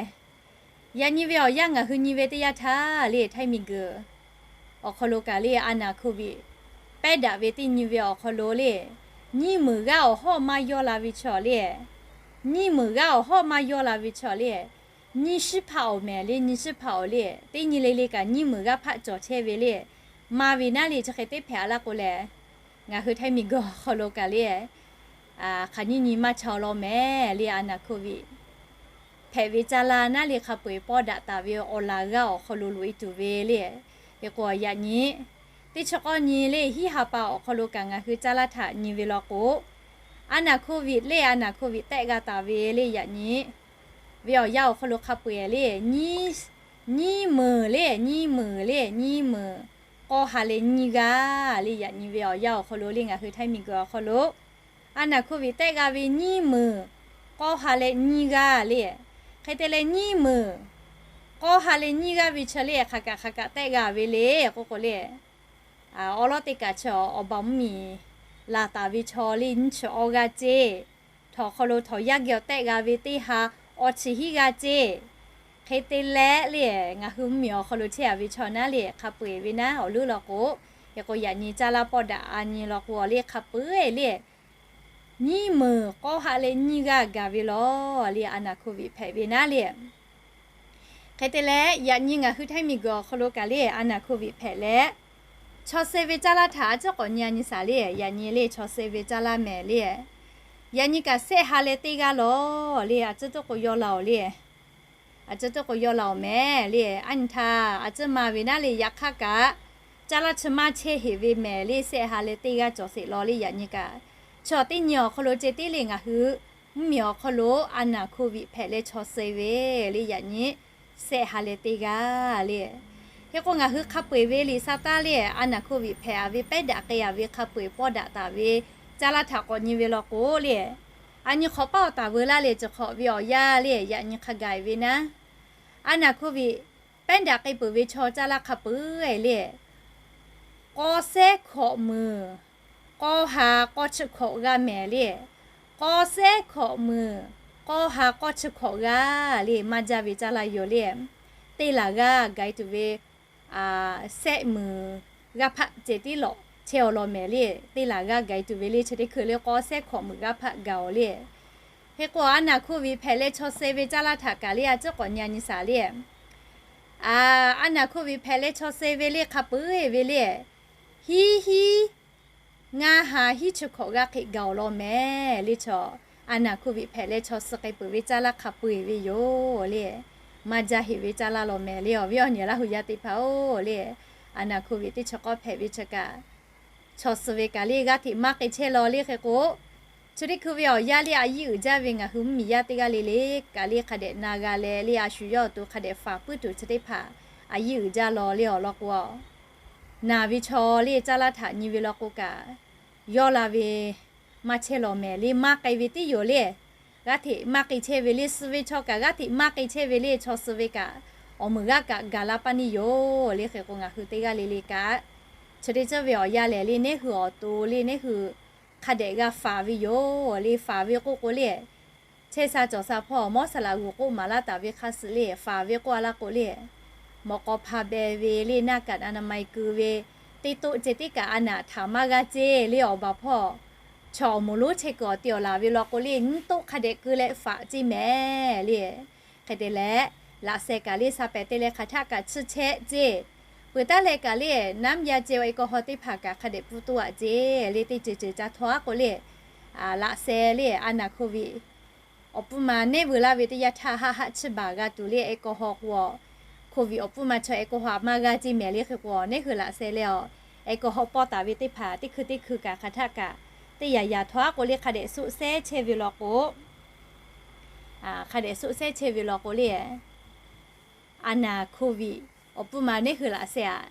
yaꞈ nyi ve awˬ yanˇ ngaˬ hui nyi ve teˇ yanˇ htaˇ le htaiˇ miˬguiˬ awˬ hk'aw lo kaꞈ le a naˍ hkoˍviˆ pehˉ daꞈ ve teˇ nyi ve awˬ hk'aw lo le nyiˇ meunˍ g'aˇ awˬ hawˉ maˇ yawˇ la ve chaw le, nyiˇ meunˍ g'aˇ awˬ hawˉ maˇ yawˇ la ve chaw le, nyiˇ shiˉ hpaˆ awˬ mehˍ le nyiˇ shiˉ hpaˆ awˬ le, teˇ nyi le le kaꞈ nyiˇ meunˍ g'aˇ hpaˆ cawˬ chehˇ ve le. Maˇ ve naˉ le chi hk'e teˇ hpehꞈ a laˇ k'o lehˬ, ngaˬ hui htaiˇ miˬguiˬ awˬ hk'aw lo kaꞈ le hk'aˬ nyiˇ nyi maˇ chaw law mehˍ le a naˍ hkoˍviˆ hpehꞈ ve caˇ laˇ naˉ le hk'a peu-eˬ pawˇ daꞈ taˍ ve awˬ laˬ g'aˇ awˬ hk'aw lo loꞈ e tuˬ ve le. Hk'e k'o yaꞈ nyi teˇ chi k'awˇ nyi le hiˉ ha pa awˬ hk'aw lo kaꞈ ngaˬ hui caˇ laˇ htaꞈ nyi ve law k'o, a naˍ hkoˍviˆ le a naˍ hkoˍviˆ tehˆ g'a taˍ ve le yaꞈ nyi ve awˬ yanˇ awˬ hk'aw lo hk'a peu-eˬ le nyiˇ meunˍ le nyiˇ meunˍ le nyiˇ meunˍ k'awˇ ha leh nyiˇ g'aˇ le yaꞈ nyi ve awˬ yanˇ awˬ hk'aw lo le ngaˬ hui htaiˇ miˬguiˬ awˬ hk'aw lo a naˍ hkoˍviˆ tehˆ g'a ve nyiˇ meunˍ k'awˇ ha leh nyiˇ g'aˇ le. Hk'e te leh nyiˇ meunˍ k'awˇ ha leh nyiˇ g'aˇ ve chaw le hk'aˬ kaꞈ hk'aˬ kaꞈ tehˆ g'a ve le k'oˆ k'o le, awˉ lawˉ teˇ kaꞈ chi awˬ baˬ mvuhˇmiˬ laˬ taˍ ve chaw le nyiˇ chi awˇ g'aˇ ceˇ, htawnˍ hk'aw lo htawnˍ yaˇ geh awˬ tehˆ g'a ve teˇ ha awˬ chi hiˉ g'aˇ ceˇ. Hk'e te leh le ngaˬ hui mvuhˇmiˬ awˬ hk'aw lo chehˇ a ve chaw naˉ le hk'a peu-eˬ ve naˉ awˬ leuˉ law k'o, hk'e k'o yaꞈ nyi caˇ laˇ pawˆ daꞈ a nyi law k'o awˬ le hk'a peu-eˬ le nyiˇ meunˍ k'awˇ ha leh nyiˇ g'aˇ gaˬ ve law le a naˍ hkoˍviˆ hpehꞈ ve naˉ le. Hk'e te leh yaꞈ nyi ngaˬ hui htaiˇ miˬguiˬ awˬ hk'aw lo kaꞈ le a naˍ hkoˍviˆ hpehꞈ leh chaw suh ve caˇ laˇ htaꞈ a ciˉ k'awꞈ nyi a nyi shaˍ le yaꞈ nyi le chaw suh ve caˇ laˇ mehˍ le. Yaꞈ nyi kaꞈ shehˆ ha leh teˇ g'aˇ law le a ciˉ tuˉ k'o yawˇ la-oˬ le. A ciˉ tuˉ k'o yawˇ la-oˬ mehˍ le. A nyi htaˇ a ciˉ maˇ ve naˉ le yaꞈ hk'aˇ kaꞈ caˇ laˇ chi maˇ chehˇ heˍ ve mehˍ le shehˆ ha leh teˇ g'aˇ cawˬ sheˍ law le yaꞈ nyi kaꞈ, chaw teˇ nyi awˬ hk'aw lo ceh tiˉ le ngaˬ hui mvuhˇmiˬ awˬ hk'aw lo a naˍ hkoˍviˆ hpehꞈ leh chaw suh ve le yaꞈ nyi shehˆ ha leh teˇ g'aˇ le. Hk'e k'o ngaˬ hui hk'a peu-eˬ ve liꞈ sa taˇ le a naˍ hkoˍviˆ hpehꞈ a ve pehˉ daꞈ k'ai a ve hk'a peu-eˬ pawˇ daꞈ taˍ ve caˇ laˇ htaꞈ k'awꞈ nyi ve law k'o le, a nyi hk'awꞈ paˉ awˬ taˍ veu laˇ le chi hk'awꞈ ve awˬ yanˇ le yaꞈ nyi hk'a gaˬ ve naˉ, a naˍ hkoˍviˆ pehˉ daꞈ k'ai peuˬ ve chaw caˇ laˇ hk'a peu-eˬ le k'awˇ sehˉ hkawꞈ meunˍ k'awˇ ha k'awˇ chi hkawꞈ g'aˇ mehˍ le. K'awˇ sehˉ hkawꞈ meunˍ k'awˇ ha k'awˇ chi hkawꞈ g'aˇ le maˇ jaˇ ve caˇ laˇ yoˬ le. Teˇ laˬ g'aˇ gaˬ e tuˬ ve sehˆ meunˍ g'aˇ hpaˆ ceh tiˉ lawꞈ chehˇ-aw law mehˍ le. Teˇ laˬ g'aˇ gaˬ e tuˬ ve le chi teˇ hkui le k'awˇ sehˉ hkawꞈ meunˍ g'aˇ hpaˆ gaˬ-oˬ le. Hk'e k'o a naˍ hkoˍviˆ hpehꞈ leh chaw suh ve caˇ laˇ htaꞈ kaꞈ le a ciˉ k'awꞈ nyi a nyi shaˍ le. A naˍ hkoˍviˆ hpehꞈ leh chaw suh ve le hk'a peu-eˬ ve le hiˉ hiˉ ngaˇ ha hiˉ chi hkawꞈ g'aˇ hk'e gaˬ-oˬ law mehˍ le. Chaw a naˍ hkoˍviˆ hpehꞈ leh chaw suh k'ai peuˬ ve caˇ laˇ hk'a peu-eˬ ve yoˬ le. Maˇ jaˇ heˍ ve caˇ laˇ law mehˍ le awˬ viˉ awˬ nyi Laˇ hu yaˇ teˇ hpaˍ-oˬ le. A naˍ hkoˍviˆ teˇ chi k'awˇ hpehꞈ ve chi kaꞈ chaw suh ve kaꞈ le g'aˇ hteꞈ maˇ k'ai chehˇ law le. Hk'e k'o chi teˇ hkui ve awˬ yanˇ le a yiˇ uiˍ jaˇ ve ngaˬ hui mvuhˇmiˬ yaˇ teˇ g'aˇ le le kaꞈ le hk'a dehꞈ na g'a leh le a shu yawˇ awˬ to hk'a dehꞈ faˍ puiˉ tuˬ chi teˇ hpaˍ a yiˇ uiˍ jaˇ law le awˬ lawn k'o, naˬ ve chaw le caˇ laˇ htaꞈ nyi ve law k'o kaꞈ yawˇ la ve maˇ chehˇ law mehˍ le maˇ k'ai ve tiˉ yoˬ le. G'aˇ hteꞈ maˇ k'ai chehˇ ve le suh ve chaw kaꞈ g'aˇ hteꞈ maˇ k'ai chehˇ ve le chaw suh ve kaꞈ awˬ meunˍ g'aˇ kaꞈ gaˬ la paˇ neˇ yoˬ le. Hk'e k'o ngaˬ hui teˇ g'aˇ le le kaꞈ Chi teˇ ceuˬ ve awˬ yanˇ lehˬ le, neˇ hui awˬ to le, neˇ hui hk'a dehꞈ g'a faˍ ve yoˬ le. Faˍ ve k'oˆ k'o le, chehˇ sha cawˬ sha hpawˇ mawˇ saˍ laꞈ g'uˬ k'oˆ maˍ laˇ taˍ ve hk'a suhˍ le, faˍ ve k'oˆ a laˇ k'o le, mawꞈ k'aw hpa beh ve le, หน้ากากอนามัย keu ve, teˇ toˆ ceh tiˉ kaꞈ a naˍ htaꞈ maˇ g'a ceˇ le. Awˬ baˬ hpawˇ chaw awˬ moˍ lonˉ chehˇ kuiˬ awˬ te awˬ laˬ ve law k'o le, nyiˇ toˆ hk'a dehꞈ keu leh faˍ ceˇ mehˍ le. Hk'e te leh, laꞈ sheh kaꞈ le sha pehˍ te leh hk'aˬ htaˆ kaꞈ chiˇ chehˆ ceˇ. Peuˬ taˉ leh kaꞈ le, น้ำยาเจล แอลกอฮอล์ teˇ hpaˍ kaꞈ hk'a dehꞈ pfuhˇ toˆ aꞈ ceˇ le. Teˇ ceuˬ ceuˬ ca htawˇ aˉ k'o le, laꞈ sheh le a naˍ โควิด awˬ pun ma neˇ veuˬ laˇ ve teˇ yanˇ htaˇ haˆ haˆ chiˇ baˬ g'a tuˬ le แอลกอฮอล์ k'o, โควิด awˬ pun ma chaw แอลกอฮอล์ maˇ g'a ceˇ mehˍ le. Hk'e k'o, neˇ hui laꞈ sheh leh a, แอลกอฮอล์ pawˇ taˍ ve teˇ hpaˍ teˇ hkui teˇ hkui kaꞈ hk'aˬ htaˆ kaꞈ teˇ yanˇ yanˇ htawˇ aˉ k'o le hk'a dehꞈ soˆ sehˉ chehˇ ve law k'o, hk'a dehꞈ soˆ sehˉ chehˇ ve law k'o le, a naˍ โควิด awˬ pun ma neˇ hui laꞈ sheh aꞈ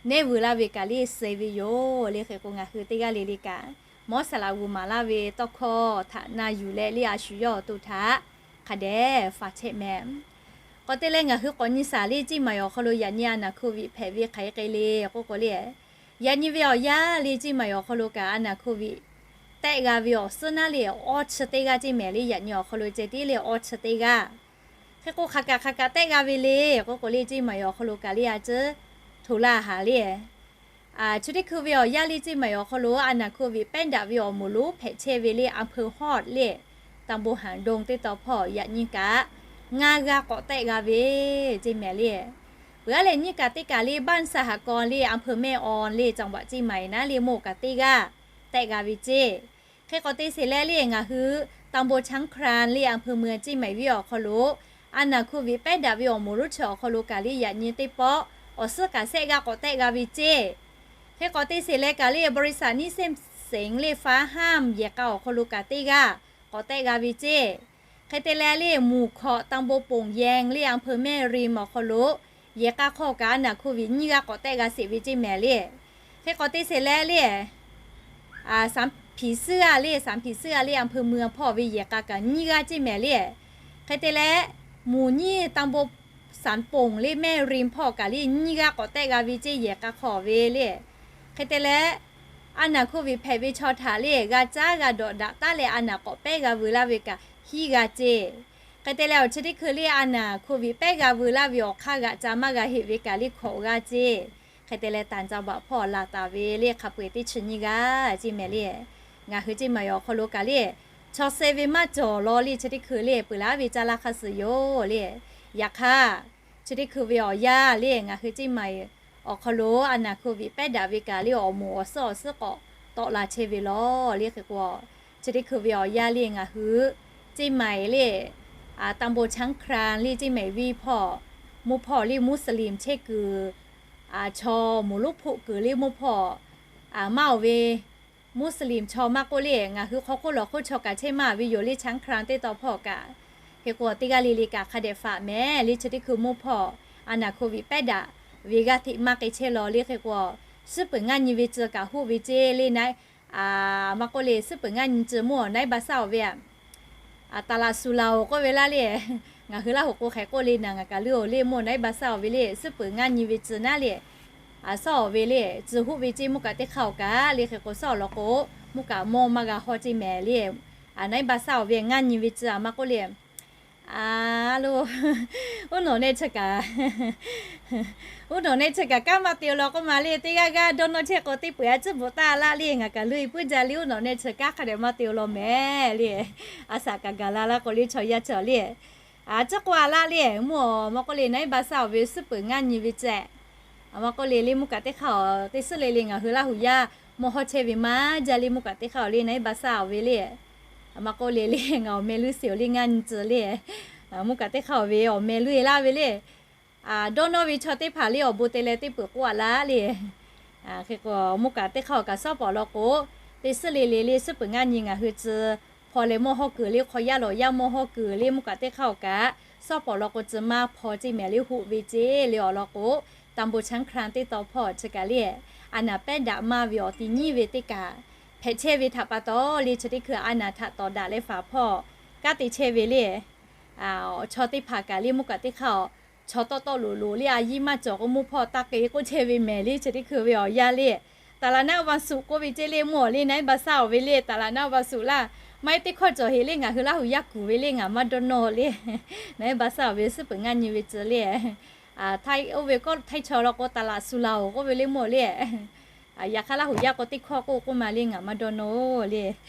neˇ veuˬ laˇ ve kaꞈ le suh ve yoˬ le. Hk'e k'o, ngaˬ hui teˇ g'aˇ le le kaꞈ mawˇ saˍ laꞈ g'uˬ maˍ laˇ ve tawˇ hkawˇ htaꞈ na yuˬ leh le a shu yawˇ awˬ to htaꞈ hk'a dehꞈ faˍ chehˇ mehˍ. K'awꞈ te leh ngaˬ hui k'awꞈ nyi shaˍ le, Ceˇ Maiˍ awˬ hk'aw lo yaꞈ nyi a naˍ โควิด hpehꞈ ve hk'aˬ hk'e le k'oˆ k'o le, yaꞈ nyi ve awˬ yanˇ le Ceˇ Maiˍ awˬ hk'aw lo kaꞈ a naˍ โควิด tehˆ g'a ve awˬ suhˉ naˉ le awˇ chi teˇ g'aˇ ceˇ mehˍ le. Yaꞈ nyi awˬ hk'aw lo ceh tiˉ le awˇ chi teˇ g'aˇ. Hk'e k'o, hk'aˬ kaꞈ hk'aˬ kaꞈ tehˆ g'a ve le k'oˆ k'o le, Ceˇ Maiˍ awˬ hk'aw lo kaꞈ le a ciˉ hto laˇ haˍ le. Chi teˇ hkui ve awˬ yanˇ le Ceˇ Maiˍ awˬ hk'aw lo a naˍ โควิด pehˉ daꞈ ve awˬ moˍ lonˉ hpehꞈ chehˇ ve le อำเภอฮอด le ตำบลหางดง teˇ taw hpawˇ yaꞈ nyi kaꞈ ngaˇ g'aˇ k'awꞈ tehˆ g'a ve ceˇ mehˍ le. Peuˬ aˉ lehˬ nyiˇ kaꞈ teˇ kaꞈ le บ้านสหกรณ์ le อำเภอแม่ออน le จังหวัดเชียงใหม่ naˉ le mawˇ kaꞈ teˇ g'aˇ tehˆ g'a ve ceˇ. Hk'e k'awꞈ te sheˍ leh le ngaˬ hui ตำบลช้างคลาน le อำเภอเมือง Ceˇ Maiˍ venˇ awˬ hk'aw lo a naˍ โควิด pehˉ daꞈ ve awˬ moˍ lonˉ chi awˬ hk'aw lo kaꞈ le yaꞈ nyi teˇ pawˆ awˬ suhˉ kaꞈ shehˆ g'aˇ k'awꞈ tehˆ g'a ve ceˇ. Hk'e k'awꞈ te sheˍ leh kaꞈ le บริษัท นิเซมเสง le ฟ้าห้าม yehˬ k'a awˬ hk'aw lo kaꞈ teˇ g'aˇ k'awꞈ tehˆ g'a ve ceˇ. Hk'e te leh le หมู่เกาะ ตำบลโป่งแยง le อำเภอแม่ริม awˬ hk'aw lo yehˬ k'a hk'aw kaꞈ a naˍ โควิด nyiˇ g'aˇ k'awꞈ tehˆ g'a sheˍ ve ceˇ mehˍ le. Hk'e k'awꞈ te sheˍ leh le สามผีเสื้อ le สามผีเสื้อ le อำเภอเมือง hpawˇ ve yehˬ k'a kaꞈ nyiˇ g'aˇ ceˇ mehˍ le. Hk'e te leh หมู่ nyiˇ ตำบลสามโป่ง le แม่ริม hpawˇ kaꞈ le nyiˇ g'aˇ k'awꞈ tehˆ g'a ve ceˇ yehˬ k'a hk'aw ve le. Hk'e te leh a naˍ โควิด hpehꞈ ve chaw htaꞈ le g'a caˉ g'a dawꞈ daꞈ taˉ leh a naˍ k'awꞈ pehˉ g'a veu laˇ ve kaꞈ hiˉ g'a ceˇ. Hk'e te leh awˬ chi teˇ hkui le a naˍ โควิด pehˉ g'a veu laˇ ve awˬ hk'aˇ g'aꞈ ca maˇ g'a heˆ ve kaꞈ le hkawꞈ g'a ceˇ. Hk'e te leh ต่างจังหวัด hpawˇ laˬ taˍ ve le hk'a peu-eˬ teˇ chi nyiˇ g'aˇ ceˇ mehˍ le. Ngaˬ hui Ceˇ Maiˍ awˬ hk'aw lo kaꞈ le chaw suh ve maˇ cawˬ law le chi teˇ hkui le peuˬ laˇ ve caˇ laˇ hk'a suh yoˬ le. Yaꞈ hk'aˇ, chi teˇ hkui ve awˬ yanˇ le ngaˬ hui Ceˇ Maiˍ awˬ hk'aw lo a naˍ โควิด pehˉ daꞈ ve kaꞈ le awˬ moˍ awˬ suhˉ awˬ suhˉ k'awꞈ tawˆ la chehˇ ve law le. Hk'e k'o, chi teˇ hkui ve awˬ yanˇ le ngaˬ hui Ceˇ Maiˍ le ตำบลช้างคลาน le Ceˇ Maiˍ venˇ hpawˇ, mvuhˇ hpawˇ le มุสลิม chehˇ kuiˬ, chaw moˍ lonˉ hpoˆ kuiˬ le mvuhˇ hpawˇ maˇ oˬ ve Muslim chaw maˇ k'oˆ le, ngaˬ hui hk'aw hk'oˆ lawˬ hk'oˆ chaw kaꞈ chehˇ maˇ ve yoˬ le ช้างคลาน teˇ taw hpawˇ kaꞈ. Hk'e k'o teˇ g'aˇ le le kaꞈ hk'a dehꞈ faꞈ mehˍ le chi teˇ hkui mvuhˇ hpawˇ a naˍ โควิด pehˉ daꞈ ve g'aˇ hteꞈ maˇ k'ai chehˇ law le. Hk'e k'o suhˉ peuˬ ngaˇ nyi ve tcuh kaꞈ hoˆ ve ceˇ le naˉ, maˇ k'oˆ le suhˉ peuˬ ngaˇ nyi tcuh mvuhˇ awˬ naˉ baˆ saˉ-oˬ ve a ตลาดสุเหร่า k'oˆ ve laˇ le. Ngaˬ hui Laˇ hoꞈ k'o hk'e k'oˆ le naˬ, ngaˬ kaˬ leuˉ-oˬ le mvuhˇ awˬ naˉ baˆ saˉ-oˬ ve le, suhˉ peuˬ ngaˇ nyi ve tcuh naˉ le, suhˉ-oˬ ve le, tcuh hoˆ ve ceˇ mvuhˇ kaꞈ teˇ hk'aˇ-oˬ kaꞈ le. Hk'e k'o suhˉ-oˬ law k'o mvuhˇ kaꞈ mawˇ maˇ g'a haw ceˇ mehˍ le, a naˉ baˆ saˉ-oˬ ve ngaˇ nyi ve tcuh a maˇ k'oˆ le. A lo, uˉ nawˬ nehˆ chi kaꞈ, uˉ nawˬ nehˆ chi kaꞈ kanˉ maˇ te-o law k'oˆ ma le. Teˇ g'aˇ g'aˇ dawˇ nawˇ chehˇ k'o teˇ peu-eˬ a ciˉ bvuhꞈ taˉ laˇ le. Ngaˬ kaˬ leuˉ-e puiˉ jaˇ le, uˉ nawˬ nehˆ chi kanˉ hk'a dehꞈ maˇ te-o law mehˍ le. A shaꞈ kaꞈ gaˬ la laˇ k'o le chaw yaˇ chi le, a ciˉ k'oˆ a laˇ le, mvuhˇ-oˬ maˇ k'oˆ le naˉ baˆ saˉ-oˬ ve suhˉ peuˬ ngaˇ nyi ve tcuh. A maˇ k'oˆ le le mvuhˇ kaꞈ teˇ hk'aˇ-oˬ teˇ suhˉ le le ngaˬ hui Laˇ hoꞈ yaˇ mawˇ hawˇ chehˇ ve maˇ jaˇ le mvuhˇ kaꞈ teˇ hk'aˇ-oˬ le naˉ baˆ saˉ-oˬ ve le. A maˇ k'oˆ le le ngaˬ awˬ meh leuˉ sheˍ-oˬ le ngaˇ nyi tcuh le, mvuhˇ kaꞈ teˇ hk'aˇ-oˬ ve awˬ meh leuˉ-e laˇ ve le. Dawˇ nawˇ ve chaw teˇ hpaˍ le awˬ bon te leh teˇ peuˬ k'oˆ a laˇ le. Hk'e k'o mvuhˇ kaꞈ teˇ hk'aˇ-oˬ kaꞈ suhˉ pawˍ law k'o, teˇ suhˉ le le le suhˉ peuˬ ngaˇ nyi ngaˬ hui tcuh hpaw leh mawˇ hawˇ kuiˬ le hk'aw yaˇ lawˬ yaˇ mawˇ hawˇ kuiˬ le mvuhˇ kaꞈ teˇ hk'aˇ-oˬ kaꞈ suhˉ pawˍ law k'o tcuh maˇ hpaw ceˇ mehˍ le hoˆ ve ceˇ le awˬ lawn k'o, ตำบลช้างคลาน teˇ taw hpawˇ chi kaꞈ le, a naˍ pehˉ daꞈ maˇ ve awˬ ti nyiˇ ve teˇ kaꞈ hpehꞈ chehˇ ve htaꞈ pa taw le chi teˇ hkui a naˍ htaꞈ tawˍ daꞈ leh faˍ hpawˇ kanˉ te chehˇ ve le. Chaw teˇ hpaˍ kaꞈ le mvuhˇ kaꞈ teˇ hk'aˇ-oˬ, chaw tawˆ tawˆ loꞈ loꞈ le a yiˇ maˇ cawˬ k'o mvuhˇ hpawˇ taˇ k'e k'oˆ chehˇ ve mehˍ le chi teˇ hkui ve awˬ yanˇ le. Taˍ laꞈ naˆ va suꞈ k'oˆ ve ceˇ le, mvuhˇ awˬ le naˆ eˉ ba saˇ awˬ ve le, taˍ laꞈ naˆ va suꞈ laˇ. Maˇ heˆ teˇ hkawˇ cawˬ heˍ le, ngaˬ hui Laˇ huˍ yaˇ kuˬ ve le ngaˬ maˇ dawˇ nawˇ le. Naˆ eˉ ba saˇ awˬ ve suhˉ peuˬ ngaˇ nyi ve tcuh le. Oˇ ve kawˇ Htaiˇ chaw la k'o taˍ laꞈ suˍ laˬ oˬ k'oˆ ve le mvuhˇ awˬ le. Yaꞈ hk'aˇ Laˇ huˍ yaˇ k'o teˇ hkawˇ k'oˆ k'oˆ ma le ngaˬ maˇ dawˇ nawˇ le.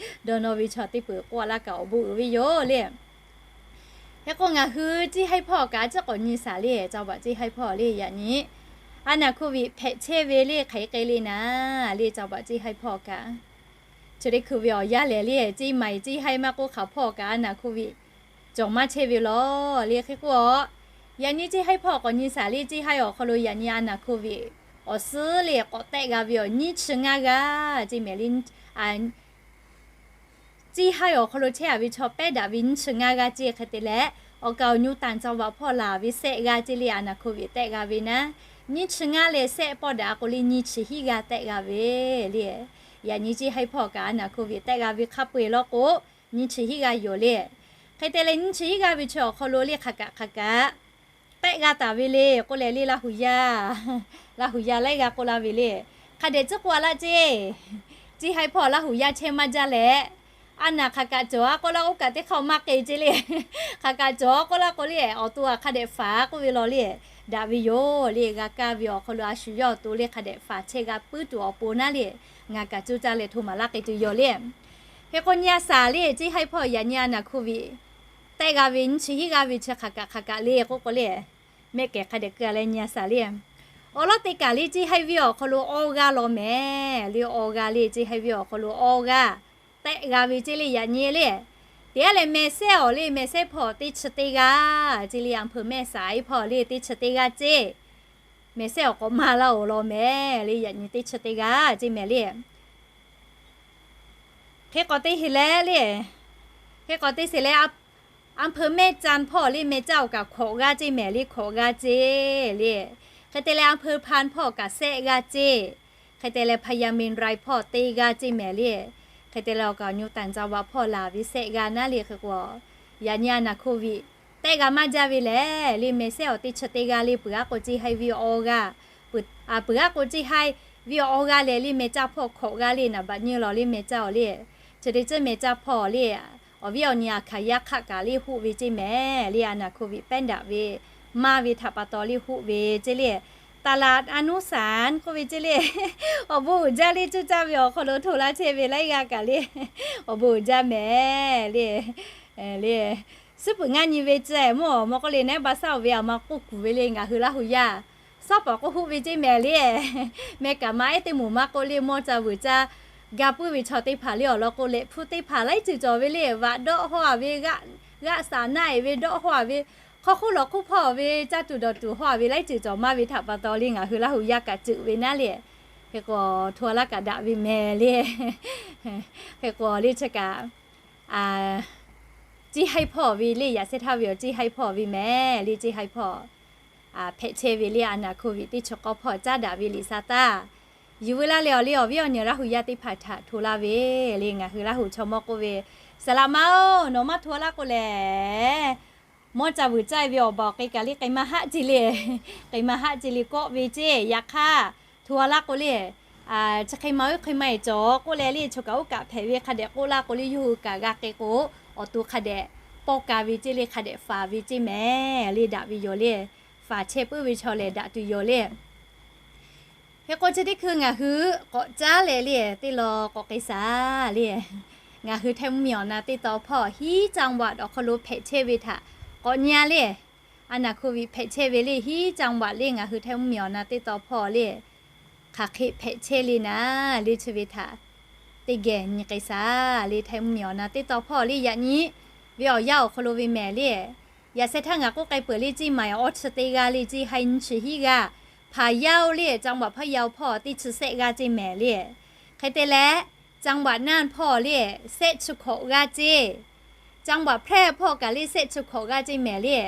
Dawˇ nawˇ ve chaw teˇ peuˬ k'oˆ a laˇ kaꞈ awˬ bon uiˍ ve yoˬ le. Hk'e k'o ngaˬ hui Ceˇ haiˇ hpawˇ kaꞈ a ciˉ k'awꞈ nyi shaˍ le, caˇ baꞈ Ceˇ haiˇ hpawˇ le yaꞈ nyi a naˍ hkoˍ viꞈ hpehꞈ chehˇ ve le hk'aˬ hk'e k'ai le naˍ le, caˇ baꞈ Ceˇ haiˇ hpawˇ kaꞈ chi teˇ hkui ve awˬ yanˇ lehˬ le, Ceˇ maiˍ Ceˇ haiˇ maˇ k'oˆ hk'aˬ hpawˇ kaꞈ a naˍ hkoˍ viꞈ cawˬ maˇ chehˇ ve lawˬ le. Hk'e k'o, yaꞈ nyi Ceˇ haiˇ hpawˇ k'awꞈ nyi shaˍ le, Ceˇ haiˇ awˬ hk'aw lo yaꞈ nyi a naˍ hkoˍ viꞈ awˬ suhˉ le k'awꞈ tehˆ g'a ve awˬ nyiˇ chi ngaˇ g'aˇ ceˇ mehˍ le. Ceˇ haiˇ awˬ hk'aw lo chehˇ a ve chaw pehˉ daꞈ ve nyiˇ chi ngaˇ g'aˇ ceˇ hk'e te leh, awˬ kaˍ awˬ nyu tanˍ caˇ baꞈ hpawˇ laˬ ve sehˆ g'aˇ ceˇ le a naˍ hkoˍ viꞈ tehˆ g'a ve naˉ, nyiˇ chi ngaˇ leh sehˆ pawˆ daꞈ a k'o le nyiˇ chi hiˉ g'aˇ tehˆ g'a ve le. Yaꞈ nyi Ceˇ haiˇ hpawˇ kaꞈ a naˍ hkoˍ viꞈ tehˆ g'a ve hk'a peu eˬ lawˬ k'o, nyiˇ chi hiˉ g'aˇ yoˬ le. Hk'e te leh nyiˇ chi hiˉ g'aˇ ve chi awˬ hk'aw lo le hk'aˬ kaꞈ hk'aˬ kaꞈ tehˆ g'a taˍ ve le k'oˆ leh le Laˇ huˍ yaˇ, Laˇ huˍ yaˇ laiˉ g'aˇ k'oˆ laˇ ve le. Hk'a dehꞈ tcuhˉ k'oˆ a laˇ ceˇ, Ceˇ haiˇ hpawˇ Laˇ huˍ yaˇ chehˇ maˇ jaˇ leh, a naˍ hk'aˬ kaꞈ cawˬ a k'oˆ laˇ oˇ kaꞈ teˇ hk'aˇ maˇ k'e ceˇ le. Hk'aˬ kaꞈ cawˬ a k'oˆ laˇ k'o le awˬ to a hk'a dehꞈ faˍ k'oˆ ve lawˬ le, daꞈ ve yoˬ le. G'a kaˇ ve awˬ hk'aw lo a shu yawˇ awˬ to le hk'a dehꞈ faˍ chehˇ g'a puiˉ tuˬ awˬ pon naˉ le, ngaˬ kaꞈ coˇ caˇ leh hto maˍ laˇ k'ai tuˬ yoˬ le. Hk'e k'o nyi a shaˍ le, Ceˇ haiˇ hpawˇ yaꞈ nyi a naˍ hkoˍ viꞈ tehˆ g'a ve nyiˇ chi hiˉ g'aˇ ve chi hk'aˬ kaꞈ hk'aˬ kaꞈ le k'oˆ k'o le, mehˆ kehˬ hk'a dehꞈ keu a leh nyi a shaˍ le. Awˬ lawˉ te kaꞈ le Ceˇ haiˇ venˇ awˬ hk'aw lo awˇ g'aˇ law mehˍ le, awˇ g'aˇ le Ceˇ haiˇ venˇ awˬ hk'aw lo awˇ g'aˇ tehˆ g'a ve ceˇ le yaꞈ nyi le. Teˇ g'aˇ leh meh sehˉ awˬ le meh sehˉ hpawˇ teˇ chi teˇ g'aˇ ceˇ le, a hpeuꞈ mehˆ saˍ iˉ hpawˇ le teˇ chi teˇ g'aˇ ceˇ, meh sehˉ awˬ k'awꞈ maˇ laˇ oˬ law mehˍ le yaꞈ nyi teˇ chi teˇ g'aˇ ceˇ mehˍ le. Hk'e k'awꞈ te sheˍ leh le, hk'e k'awꞈ te sheˍ leh, a hpeuꞈ mehˆ caˇ hpawˇ le meh caˇ awˬ kaꞈ hkawꞈ g'aˇ ceˇ mehˍ le, hkawꞈ g'aˇ ceˇ le. Hk'e te leh a hpeuꞈ hpan hpawˇ kaꞈ sehˆ g'aˇ ceˇ. Hk'e te leh hpaˇ yaˇ miˇ rai hpawˇ teˇ g'aˇ ceˇ mehˍ le. Hk'e te leh awˬ kaˍ awˬ nyu tanˍ caˇ baꞈ hpawˇ laˬ ve sehˆ g'aˇ naˉ le hk'e k'o, yaꞈ nyi a naˍ hkoˍ viꞈ tehˆ g'a maˇ jaˇ ve lehˬ le meh sehˉ awˬ teˇ chi teˇ g'aˇ le peuˬ aˉ k'o Ceˇ haiˇ venˇ awˇ g'aˇ, peuˬ aˉ k'o Ceˇ haiˇ venˇ awˇ g'aˇ leh le meh caˇ hpawˇ hkawꞈ g'aˇ le naˍ baꞈ nyi lawˬ le meh caˇ awˬ le. Chi teˇ ceuˬ meh caˇ hpawˇ le awˬ viˉ awˬ nyi a hkanˍ yaˇ hk'aˆ kaꞈ le hoˆ ve ceˇ mehˍ le a naˍ hkoˍ viꞈ pehˉ daꞈ ve maˇ ve htaꞈ pa taw le hoˆ ve ceˇ le. Taˍ laꞈ a nuˇ saˍ k'oˆ ve ceˇ le. Awˬ bon uiˍ jaˇ le cuˇ caˇ ve awˬ hk'aw lo hto laˇ chehˇ ve laiˉ g'aˇ kaꞈ le, awˬ bon uiˍ jaˇ mehˍ le. Le, suhˉ peuˬ ngaˇ nyi ve tcuh mvuhˇ awˬ maw k'oˆ le naˉ ba saˉ awˬ ve a ma k'oˆ kuˬ ve le ngaˬ hui Laˇ huˍ yaˇ, suhˉ pawˍ k'oˆ hoˆ ve ceˇ mehˍ le. Meh kaꞈ ma ehˉ teˇ moˍ maˇ k'oˆ le mawˇ ca vuiˬ caˇ ga puiˉ ve chaw teˇ hpaˍ le awˬ lawn k'o lehꞈ hpu teˇ hpaˍ laiˉ ceuˬ cawˬ ve le, vaꞈ dawˆ haw a ve, g'aˆ saˍ naˆ e ve dawˆ haw a ve, hk'aw hk'oˆ lawˬ hk'oˆ hpawˇ ve caˇ tuˬ dawˬ tuˬ haw a ve laiˉ ceuˬ cawˬ maˇ ve htaꞈ pa taw le ngaˬ hui Laˇ huˍ yaˇ kaꞈ ceuˬ ve naˉ le. Hk'e k'o, hto a laˇ kaꞈ daꞈ ve mehˍ le. Hk'e k'o le chi kaꞈ, Ceˇ haiˇ hpawˇ ve le yaꞈ shehˇ htaˇ ve awˬ Ceˇ haiˇ hpawˇ ve mehˍ le Ceˇ haiˇ hpawˇ hpehꞈ chehˇ ve le a naˍ hkoˍ viꞈ teˇ chi k'awˇ hpawˇ caˉ daꞈ ve liꞈ sa taˇ, yuˬ veu laˇ leh awˬ le awˬ viˉ awˬ nyi Laˇ huˍ yaˇ teˇ hpaˍ htaꞈ hto laˇ ve le ngaˬ hui Laˇ huˍ chaw mawˇ k'oˆ ve, saˍ laꞈ ma oˬ, nawˬ maˇ hto laˇ k'o lehˬ, mawˇ ca vuiˬ caˇ ve awˬ baˬ awˬ k'e kaꞈ le k'ai maˇ haˆ ce le, k'ai maˇ haˆ ce le kawˆ ve ceˇ. Yaꞈ hk'aˇ hto a laˇ k'o le, chi hk'e ma oˬ hk'e ma e cawˬ k'oˆ leh le chaw kaꞈ oˇ kaꞈ hpehꞈ ve hk'a dehꞈ k'oˆ laˇ k'o le yawˇ hui kaꞈ g'a k'ai k'o, awˬ to hk'a dehꞈ pawˇ ka ve ceˇ le hk'a dehꞈ faˍ ve ceˇ mehˍ le daꞈ ve yoˬ le. Faˍ chehˇ puiˉ ve chaw lehˬ daꞈ tuˬ yoˬ le. Hk'e k'o chi teˇ hkui ngaˬ hui k'awꞈ caˉ leh le teˇ law k'awꞈ k'ai shaˍ le. Ngaˬ hui Htaiˇ mvuhˇ miˬ awˬ na teˇ taw hpawˇ hiˉ จังหวัด awˬ hk'aw lo hpehꞈ chehˇ ve htaꞈ k'awꞈ nyi a le. A naˍ hkoˍ viꞈ hpehꞈ chehˇ ve le hiˉ จังหวัด le ngaˬ hui Htaiˇ mvuhˇ miˬ awˬ na teˇ taw hpawˇ le hk'aˬ hk'e hpehꞈ chehˇ le naˉ le chi ve htaꞈ teˇ geh nyi k'ai shaˍ le. Htaiˇ mvuhˇ miˬ awˬ na teˇ taw hpawˇ le yaꞈ nyi ve awˬ yanˇ awˬ hk'aw lo ve mehˍ le. Yaꞈ shehˇ htaˇ ngaˬ k'oˆ k'ai peuˬ le ceˇ maiˍ awˇ chi teˇ g'aˇ le ceˇ haiˇ nyiˇ chi hiˉ g'aˇ, hpaˍ yaˇ oˬ le จังหวัด hpaˇ yaˇ oˬ hpawˇ teˇ chi sehˆ g'aˇ ceˇ mehˍ le. Hk'e te leh จังหวัด น่าน hpawˇ le sehˆ chi hkawꞈ g'aˇ ceˇ, จังหวัด แพร่ hpawˇ kaꞈ le sehˆ chi hkawꞈ g'aˇ ceˇ mehˍ le.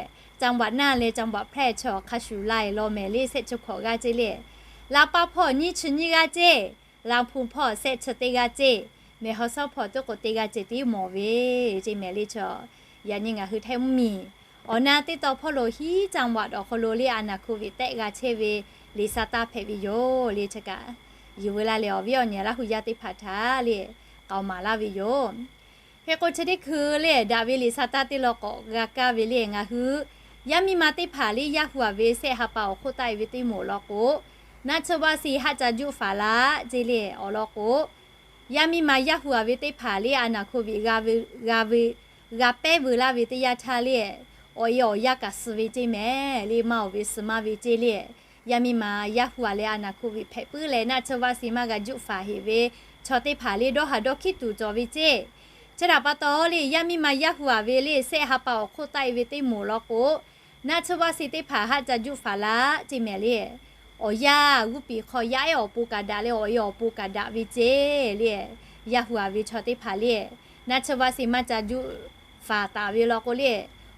จังหวัด น่าน leh จังหวัด แพร่ chaw hk'a shuˍ lai law mehˍ le sehˆ chi hkawꞈ g'aˇ ceˇ le. Laˇ paˇ hpawˇ nyiˇ chi nyiˇ g'aˇ ceˇ, Laˇ hpu hpawˇ sehˆ chi teˇ g'aˇ ceˇ, mehˬ haw shawˉ hpawˇ teˇ k'o teˇ g'aˇ ceˇ tiˉ mawˬ ve ceˇ mehˍ le chaw. Yaꞈ nyi ngaˬ hui Htaiˇ mvuhˇ miˬ awˬ na teˇ taw hpawˇ lo hiˉ จังหวัด awˬ hk'aw lo le a naˍ hkoˍ viꞈ tehˆ g'a chehˇ ve liꞈ sa taˇ hpehꞈ ve yoˬ le chi kaꞈ. yuˬ veu laˇ leh awˬ viˉ awˬ nyi Laˇ hu yaˇ teˇ hpaˍ htaꞈ le k'aoˍ maˍ laˇ ve yoˬ. Hk'e k'o chi teˇ hkui le daꞈ ve liꞈ sa taˇ teˇ law k'awꞈ g'a kaˇ ve le ngaˬ hui yaˇ miˇ ma teˇ hpaˍ le yaˇ hu a ve sehˆ ha pa awˬ hk'oˆ taˆ e ve teˇ moˍ law k'o, naˆ tsuhˇ vaˇ si haˆ ca juˆ faˍ laˇ ceˇ le awˬ lawn k'o, yaˇ miˇ ma yaˇ hu a ve teˇ hpaˍ le a naˍ hkoˍ viꞈ g'a ve, g'a pehˉ veu laˇ ve teˇ yanˇ htaˇ le, awˬ e awˬ yaˇ kaꞈ suh ve ceˇ mehˍ le maˇ oˬ ve suh maˇ ve ceˇ le. Yaˇ miˇ ma yaˇ hu a leh a naˍ hkoˍ viꞈ hpehꞈ puiˉ leh naˆ tsuhˇ vaˇ si maˇ g'a juˆ faˍ heꞈ ve chaw teˇ hpaˍ le dawˇ haˍ dawˇ hkiˉ tuˬ cawˬ ve ceˇ. Chi htaꞈ pa taw le yaˇ miˇ ma yaˇ hu a ve le sehˆ ha pa awˬ hk'oˆ taˆ e ve teˇ moˍ law k'o, naˆ tsuhˇ vaˇ si teˇ hpaˍ haˆ ca juˆ faˍ laˇ ceˇ mehˍ le. Awˬ yaˇ g'uˇ piˍ hk'aw yaˇ ehˉ awˬ pon kaꞈ daꞈ leh awˬ e awˬ pon kaꞈ daꞈ ve ceˇ le. Yaˇ hu a ve chaw teˇ hpaˍ le naˆ tsuhˇ vaˇ si maˇ ca juˆ faˍ taˍ ve law k'o le,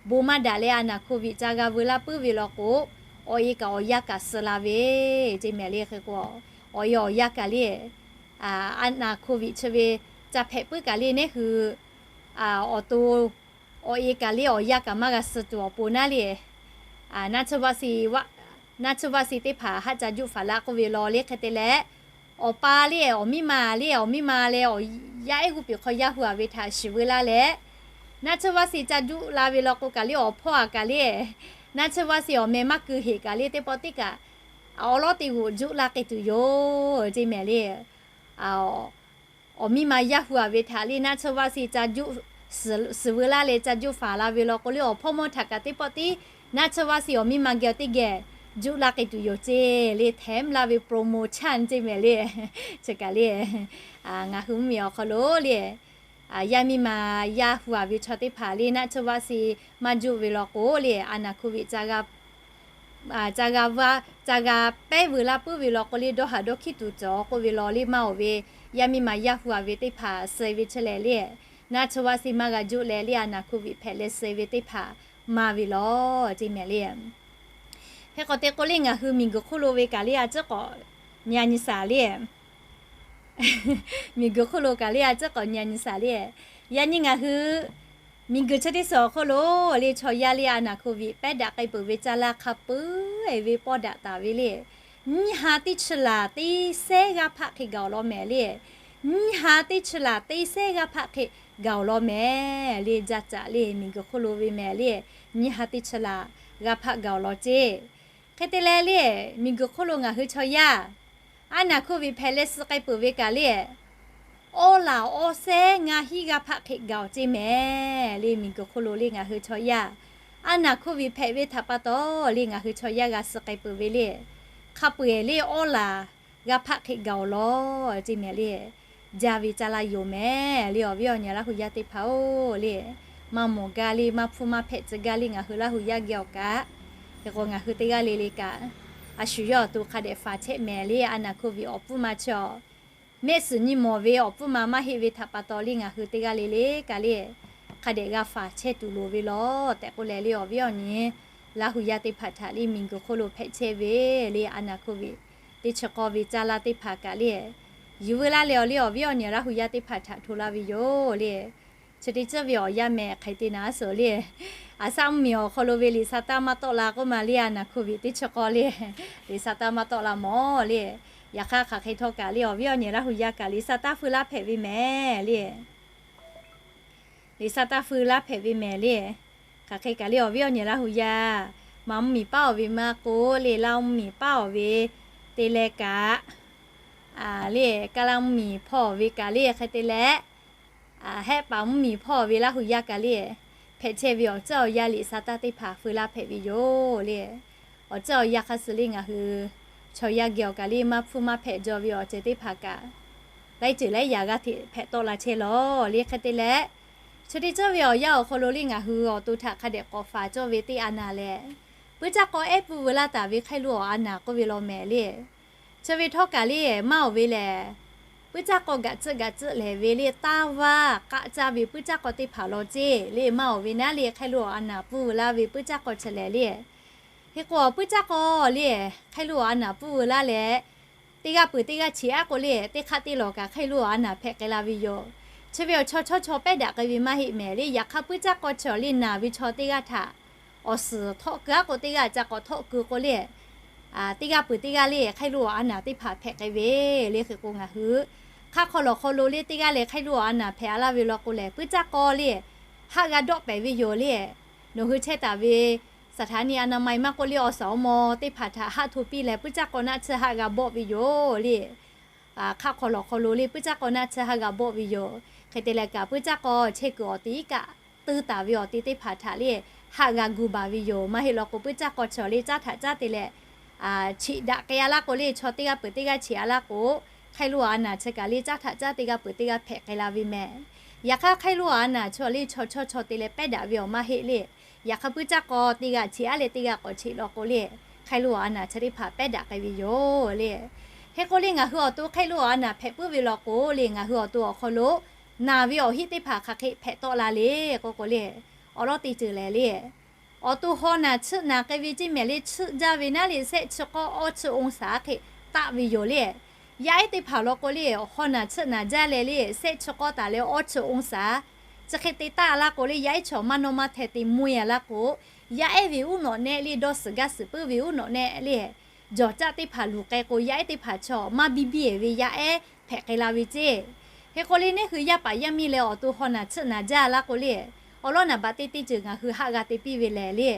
bon maˇ daꞈ leh a naˍ hkoˍ viꞈ ca g'a veu laˇ puiˉ ve law k'o, awˬ e kaꞈ awˬ yaˇ kaꞈ suh la ve ceˇ mehˍ le. Hk'e k'o, awˬ e awˬ yaˇ kaꞈ le a naˍ hkoˍ viꞈ chi ve ca hpehꞈ puiˉ kaꞈ le neˉ hui awˬ to awˬ e kaꞈ le awˬ yaˇ kaꞈ maˇ g'a suh tuˬ awˬ pon naˉ le, naˆ tsuhˇ vaˇ si teˇ hpaˍ haˆ ca juˆ faˍ laˇ k'oˆ ve law le hk'e te leh, awˬ pa le awˬ miˇ ma le awˬ miˇ ma leh awˬ yaˇ ehˉ g'uˇ piˍ hk'aw yaˇ hu a ve htaꞈ shiˍ veu laˇ leh, naˆ tsuhˇ vaˇ si ca juˆ la ve law k'o kaꞈ le awˬ hpawˇ a kaꞈ le, naˆ tsuhˇ vaˇ si awˬ meh maˇ keu heꞈ kaꞈ le teˇ pawˆ tiˉ kaꞈ awˬ lawˉ te g'oꞈ juˆ la k'ai tuˬ yoˬ ceˇ mehˍ le. Awˬ miˇ ma yaˇ hu a ve htaꞈ le naˆ tsuhˇ vaˇ si ca juˆ suhˍ veu laˇ leh ca juˆ faˍ la ve law k'o le awˬ hpawˇ mawˇ htaꞈ kaꞈ teˇ pawˆ tiˉ naˆ tsuhˇ vaˇ si awˬ miˇ ma geh teˇ geh juˆ la k'ai tuˬ yoˬ ceˇ le hteꞈ mvuhˇ laˇ ve promotion ceˇ mehˍ le. Chi kaꞈ le ngaˬ hui mvuhˇ miˬ awˬ hk'aw lo le yaˇ miˇ ma yaˇ hu a ve chaw teˇ hpaˍ le naˆ tsuhˇ vaˇ si maˇ juˆ ve law k'o le a naˍ hkoˍ viꞈ ca g'a, ca g'a pehˉ veu laˇ puiˉ ve law k'o le dawˇ haˍ dawˇ hkiˉ tuˬ cawˬ k'oˆ ve law le maˇ oˬ ve, yaˇ miˇ ma yaˇ hu a ve teˇ hpaˍ suh ve chi lehˬ le, naˆ tsuhˇ vaˇ si maˇ g'a juˆ leh le a naˍ hkoˍ viꞈ hpehꞈ leh suh ve teˇ hpaˍ maˇ ve law ceˇ mehˍ le. Hk'e k'awꞈ te k'o le ngaˬ hui miˬ guiˬ hk'oˆ lo ve kaꞈ le a ciˉ k'awꞈ nyi a nyi shaˍ le miˬ guiˬ hk'oˆ lo kaꞈ le a ciˉ k'awꞈ nyi a nyi shaˍ le. Yaꞈ nyi ngaˬ hui miˬ guiˬ chi teˇ suhˍ awˬ hk'oˆ lo le chaw yaˇ le a naˍ hkoˍ viꞈ pehˉ daꞈ k'ai peuˬ ve caˇ laˇ hk'a peu-eˬ ve pawˇ daꞈ taˍ ve le. Nyiˇ ha teˇ chi laˬ teˇ sehˉ g'aˇ hpaˆ hk'e gaˬ awˬ lawn mehˍ le. Nyiˇ ha teˇ chi laˬ teˇ sehˉ g'aˇ hpaˆ hk'e gaˬ awˬ lawn mehˍ le. Jaˇ caꞈ le miˬ guiˬ hk'oˆ lo ve mehˍ le. Nyiˇ ha teˇ chi laˬ g'aˇ hpaˆ gaˬ awˬ lawn ceˇ. Hk'e te leh le, miˬ guiˬ hk'oˆ lo ngaˬ hui chaw yaˇ a naˍ hkoˍ viꞈ hpehꞈ leh suh k'ai peuˬ ve kaꞈ le, awˇ laˬ awˇ sehˉ ngaˇ hinˉ g'aˇ hpaˆ hk'e gaˬ awˬ ceˇ mehˍ le. Miˬ guiˬ hk'oˆ lo le ngaˬ hui chaw yaˇ a naˍ hkoˍ viꞈ hpehꞈ ve htaꞈ pa taw le ngaˬ hui chaw yaˇ g'a suh k'ai peuˬ ve le, hk'a peu-eˬ le awˇ laˬ g'aˇ hpaˆ hk'e gaˬ awˬ lawn ceˇ mehˍ le. Jaˇ ve caˇ laˇ yoˬ mehˍ le. Awˬ viˉ awˬ nyi Laˇ hu yaˇ teˇ hpaˍ-oˬ le, maˇ mawˬ gaˇ le maˇ hpfuhˇ maˇ hpehꞈ tcuh gaˇ le ngaˬ hui Laˇ hu yaˇ geh awˬ kaꞈ. Hk'e k'o ngaˬ hui teˇ g'aˇ le le kaꞈ, a shu yawˇ awˬ to hk'a dehꞈ faˍ chehˇ mehˍ le. A naˍ hkoˍ viꞈ awˬ pfuhˇ ma chi awˬ mehˆ suhˍ nyi mawˬ ve awˬ pfuhˇ ma maˇ heˆ ve htaꞈ pa taw le ngaˬ hui teˇ g'aˇ le le kaꞈ le, hk'a dehꞈ g'a faˍ chehˇ tuˬ loˍ ve law tehꞈ k'oˆ leh le awˬ viˉ awˬ nyi Laˇ hu yaˇ teˇ hpaˍ htaꞈ le miˬ guiˬ hk'oˆ lo hpehꞈ chehˇ ve le a naˍ hkoˍ viꞈ teˇ chi k'awˇ ve caˇ laˇ teˇ hpaˍ kaꞈ le, yuˬ veu laˇ leh awˬ le awˬ viˉ awˬ nyi Laˇ hu yaˇ teˇ hpaˍ htaꞈ hto laˇ ve yoˬ le. Chi teˇ ceuˬ ve awˬ yanˇ mehˍ hk'e te naˉ suhˍ le, a shaꞈ mvuhˇ miˬ awˬ hk'aw lo ve liꞈ sa taˇ maˇ tawˆ la k'oˆ ma le a naˍ hkoˍ viꞈ teˇ chi k'awˇ le, liꞈ sa taˇ maˇ tawˆ la mawˬ le. Yaꞈ hk'aˇ hk'aˬ hk'e htawˇ kaꞈ le awˬ viˉ awˬ nyi Laˇ hu yaˇ kaꞈ liꞈ sa taˇ feu laˇ hpehꞈ ve mehˍ le. Liꞈ sa taˇ feu laˇ hpehꞈ ve mehˍ le. Hk'aˬ hk'e kaꞈ le awˬ viˉ awˬ nyi Laˇ hu yaˇ, maˇ mvuhˇ miˬ paˉ awˬ ve maˇ k'oˆ le Laˇ mvuhˇ miˬ paˉ awˬ ve te leh kaꞈ le, Kaˇ laˇ mvuhˇ miˬ hpawˇ awˬ ve kaꞈ le hk'e te leh, Hehˆ paˍ mvuhˇ miˬ hpawˇ awˬ ve Laˇ hu yaˇ kaꞈ le, hpehꞈ chehˇ ve awˬ ceuˬ awˬ yanˇ liꞈ sa taˇ teˇ hpaˍ feu laˇ hpehꞈ ve yoˬ le. Awˬ ceuˬ awˬ yanˇ hk'a suh le ngaˬ hui chaw yaˇ geh awˬ kaꞈ le maˇ hpfuhˇ maˇ hpehꞈ jaw ve awˬ ceuˬ teˇ hpaˍ kaꞈ, laiˉ ceuˬ laiˉ yaꞈ g'aˇ hteꞈ hpehꞈ tawˆ la chehˇ lawˬ le hk'e te leh, chi teˇ ceuˬ ve awˬ yanˇ awˬ hk'aw lo le ngaˬ hui awˬ to htaꞈ hk'a dehꞈ k'awꞈ faˍ cawˇ ve teˇ a naˍ lehˬ, puiˉ caˇ k'aw ehˉ pfuhˇ veu laˇ taˍ ve hk'aˇ lo awˬ a naˍ k'oˆ ve law mehˍ le. Chi ve htawˇ kaꞈ le maˇ awˬ ve lehˬ, puiˉ caˇ k'aw gaꞈ tcuhˆ gaꞈ tcuhˆ lehˬ ve le taˇ vaˇ k'aˆ caˇ ve puiˉ caˇ k'aw teˇ hpaˍ law ceˇ le maˇ awˬ ve naˉ le hk'aˇ lo awˬ a naˍ pfuhˇ veu laˇ ve puiˉ caˇ k'aw chi lehˬ le. Hk'e k'o puiˉ caˇ k'aw le hk'aˇ lo awˬ a naˍ pfuhˇ veu laˇ leh, teˇ g'aˇ peuˬ teˇ g'aˇ chi aˉ k'o le teˇ hk'aˆ teˇ lawˬ kaꞈ hk'aˇ lo awˬ a naˍ hpehꞈ k'ai la ve yoˬ. Chi ve awˬ chaw chawˇ chaw pehˉ daꞈ k'ai ve maˇ heˆ mehˍ le. Yaꞈ hk'aˇ puiˉ caˇ k'aw chi awˬ le naˍ ve chaw teˇ g'aˇ htaꞈ awˬ suhˍ htawˆ keu aˉ k'o teˇ g'aˇ ca k'awꞈ htawˆ keu k'o le, teˇ g'aˇ peuˬ teˇ g'aˇ le ไข้หวัด a naˬ teˇ hpaˍ hpehꞈ k'ai ve le. Hk'e k'o ngaˬ hui hk'aˆ hk'aw lawˬ hk'aw lo le teˇ g'aˇ leh ไข้หวัด a naˬ hpehꞈ a laˇ ve law k'o lehˬ, puiˉ caˇ k'aw le haˆ g'a dawˆ pehˍ ve yoˬ le. Nawˬ hui chehˇ taˍ ve สถานีอนามัย maˇ k'oˆ le awˬ suhˍ awˬ maw teˇ hpaˍ htaꞈ haˆ hto piˇ leh, puiˉ caˇ k'aw naˆ tsuhˇ haˆ g'a bawˆ ve yoˬ le. Hk'aˆ hk'aw lawˬ hk'aw lo le puiˉ caˇ k'aw naˆ tsuhˇ haˆ g'a bawˆ ve yoˬ. Hk'e te leh kaꞈ, puiˉ caˇ k'aw chehˇ kuiˬ awˬ te iˉ kaˆ tuˇ taˍ ve awˬ te teˇ hpaˍ htaꞈ le haˆ g'a gu baˬ ve yoˬ. Maˇ heˆ law k'o, puiˉ caˇ k'aw chaw le caˉ htaꞈ caˉ te leh, chiꞈ daꞈ k'ai a laˇ k'o le, chaw teˇ g'aˇ peuˬ teˇ g'aˇ chiꞈ a laˇ k'o, ไข้หวัด a naˬ chi kaꞈ le caˉ htaꞈ caˉ teˇ g'aˇ peuˬ teˇ g'aˇ hpehꞈ k'ai la ve mehˍ. Yaꞈ hk'aˇ, ไข้หวัด a naˬ chaw le chaw chawˇ chaw te leh pehˉ daꞈ ve awˬ maˇ heˆ le. Yaꞈ hk'aˇ, puiˉ caˇ k'aw teˇ g'aˇ chiꞈ a leh teˇ g'aˇ k'awꞈ chiꞈ law k'o le, ไข้หวัด a naˬ chi teˇ hpaˍ pehˉ daꞈ k'ai ve yoˬ le. Hk'e k'o le, ngaˬ hui awˬ to ไข้หวัด a naˬ hpehꞈ puiˉ ve law k'o le, ngaˬ hui awˬ to awˬ hk'aw lo naˬ ve awˬ hiˆ teˇ hpaˍ hk'aˬ hk'e hpehꞈ tawˆ la le k'oˆ k'o le, awˬ lawˉ teˇ ceuˬ lehˬ le, awˬ to haw naˬ tsuhˆ naˬ k'ai ve ceˇ mehˍ le, tsuhˆ jaˇ ve naˉ le, shehˆ chi k'awˇ awˇ chi องศา hk'e taˆ ve yoˬ le. Yaˇ ehˉ teˇ hpaˍ law k'o le, haw naˬ tsuhˆ naˬ jaˇ leh le, shehˆ chi k'awˇ taˍ leh awˇ chi องศา chi hk'e te taˆ laˇ k'o le, yaˇ ehˉ chaw maˇ nawˇ maˇ hteh te mvuh a laˇ k'o, yaˇ ehˉ ve uˉ nawꞈ nehˆ le, dawˇ suhˍ gaˇ suhˍ puiˉ ve uˉ nawꞈ nehˆ le, jawˬ caˆ teˇ hpaˍ luˬ k'ai k'o, yaˇ ehˉ teˇ hpaˍ chaw maˇ biˇ biˇ ve yaˇ ehˉ hpehꞈ k'ai la ve ceˇ. Hk'e k'o le, neˇ hui yaˇ paˍ yaˇ miˇ leh awˬ to haw naˬ tsuhˆ naˬ jaˇ laˇ k'o le, awˬ lawˉ naˍ baꞈ teˇ teˇ ceuˬ ngaˬ hui haˆ g'a te piˇ ve lehˬ le,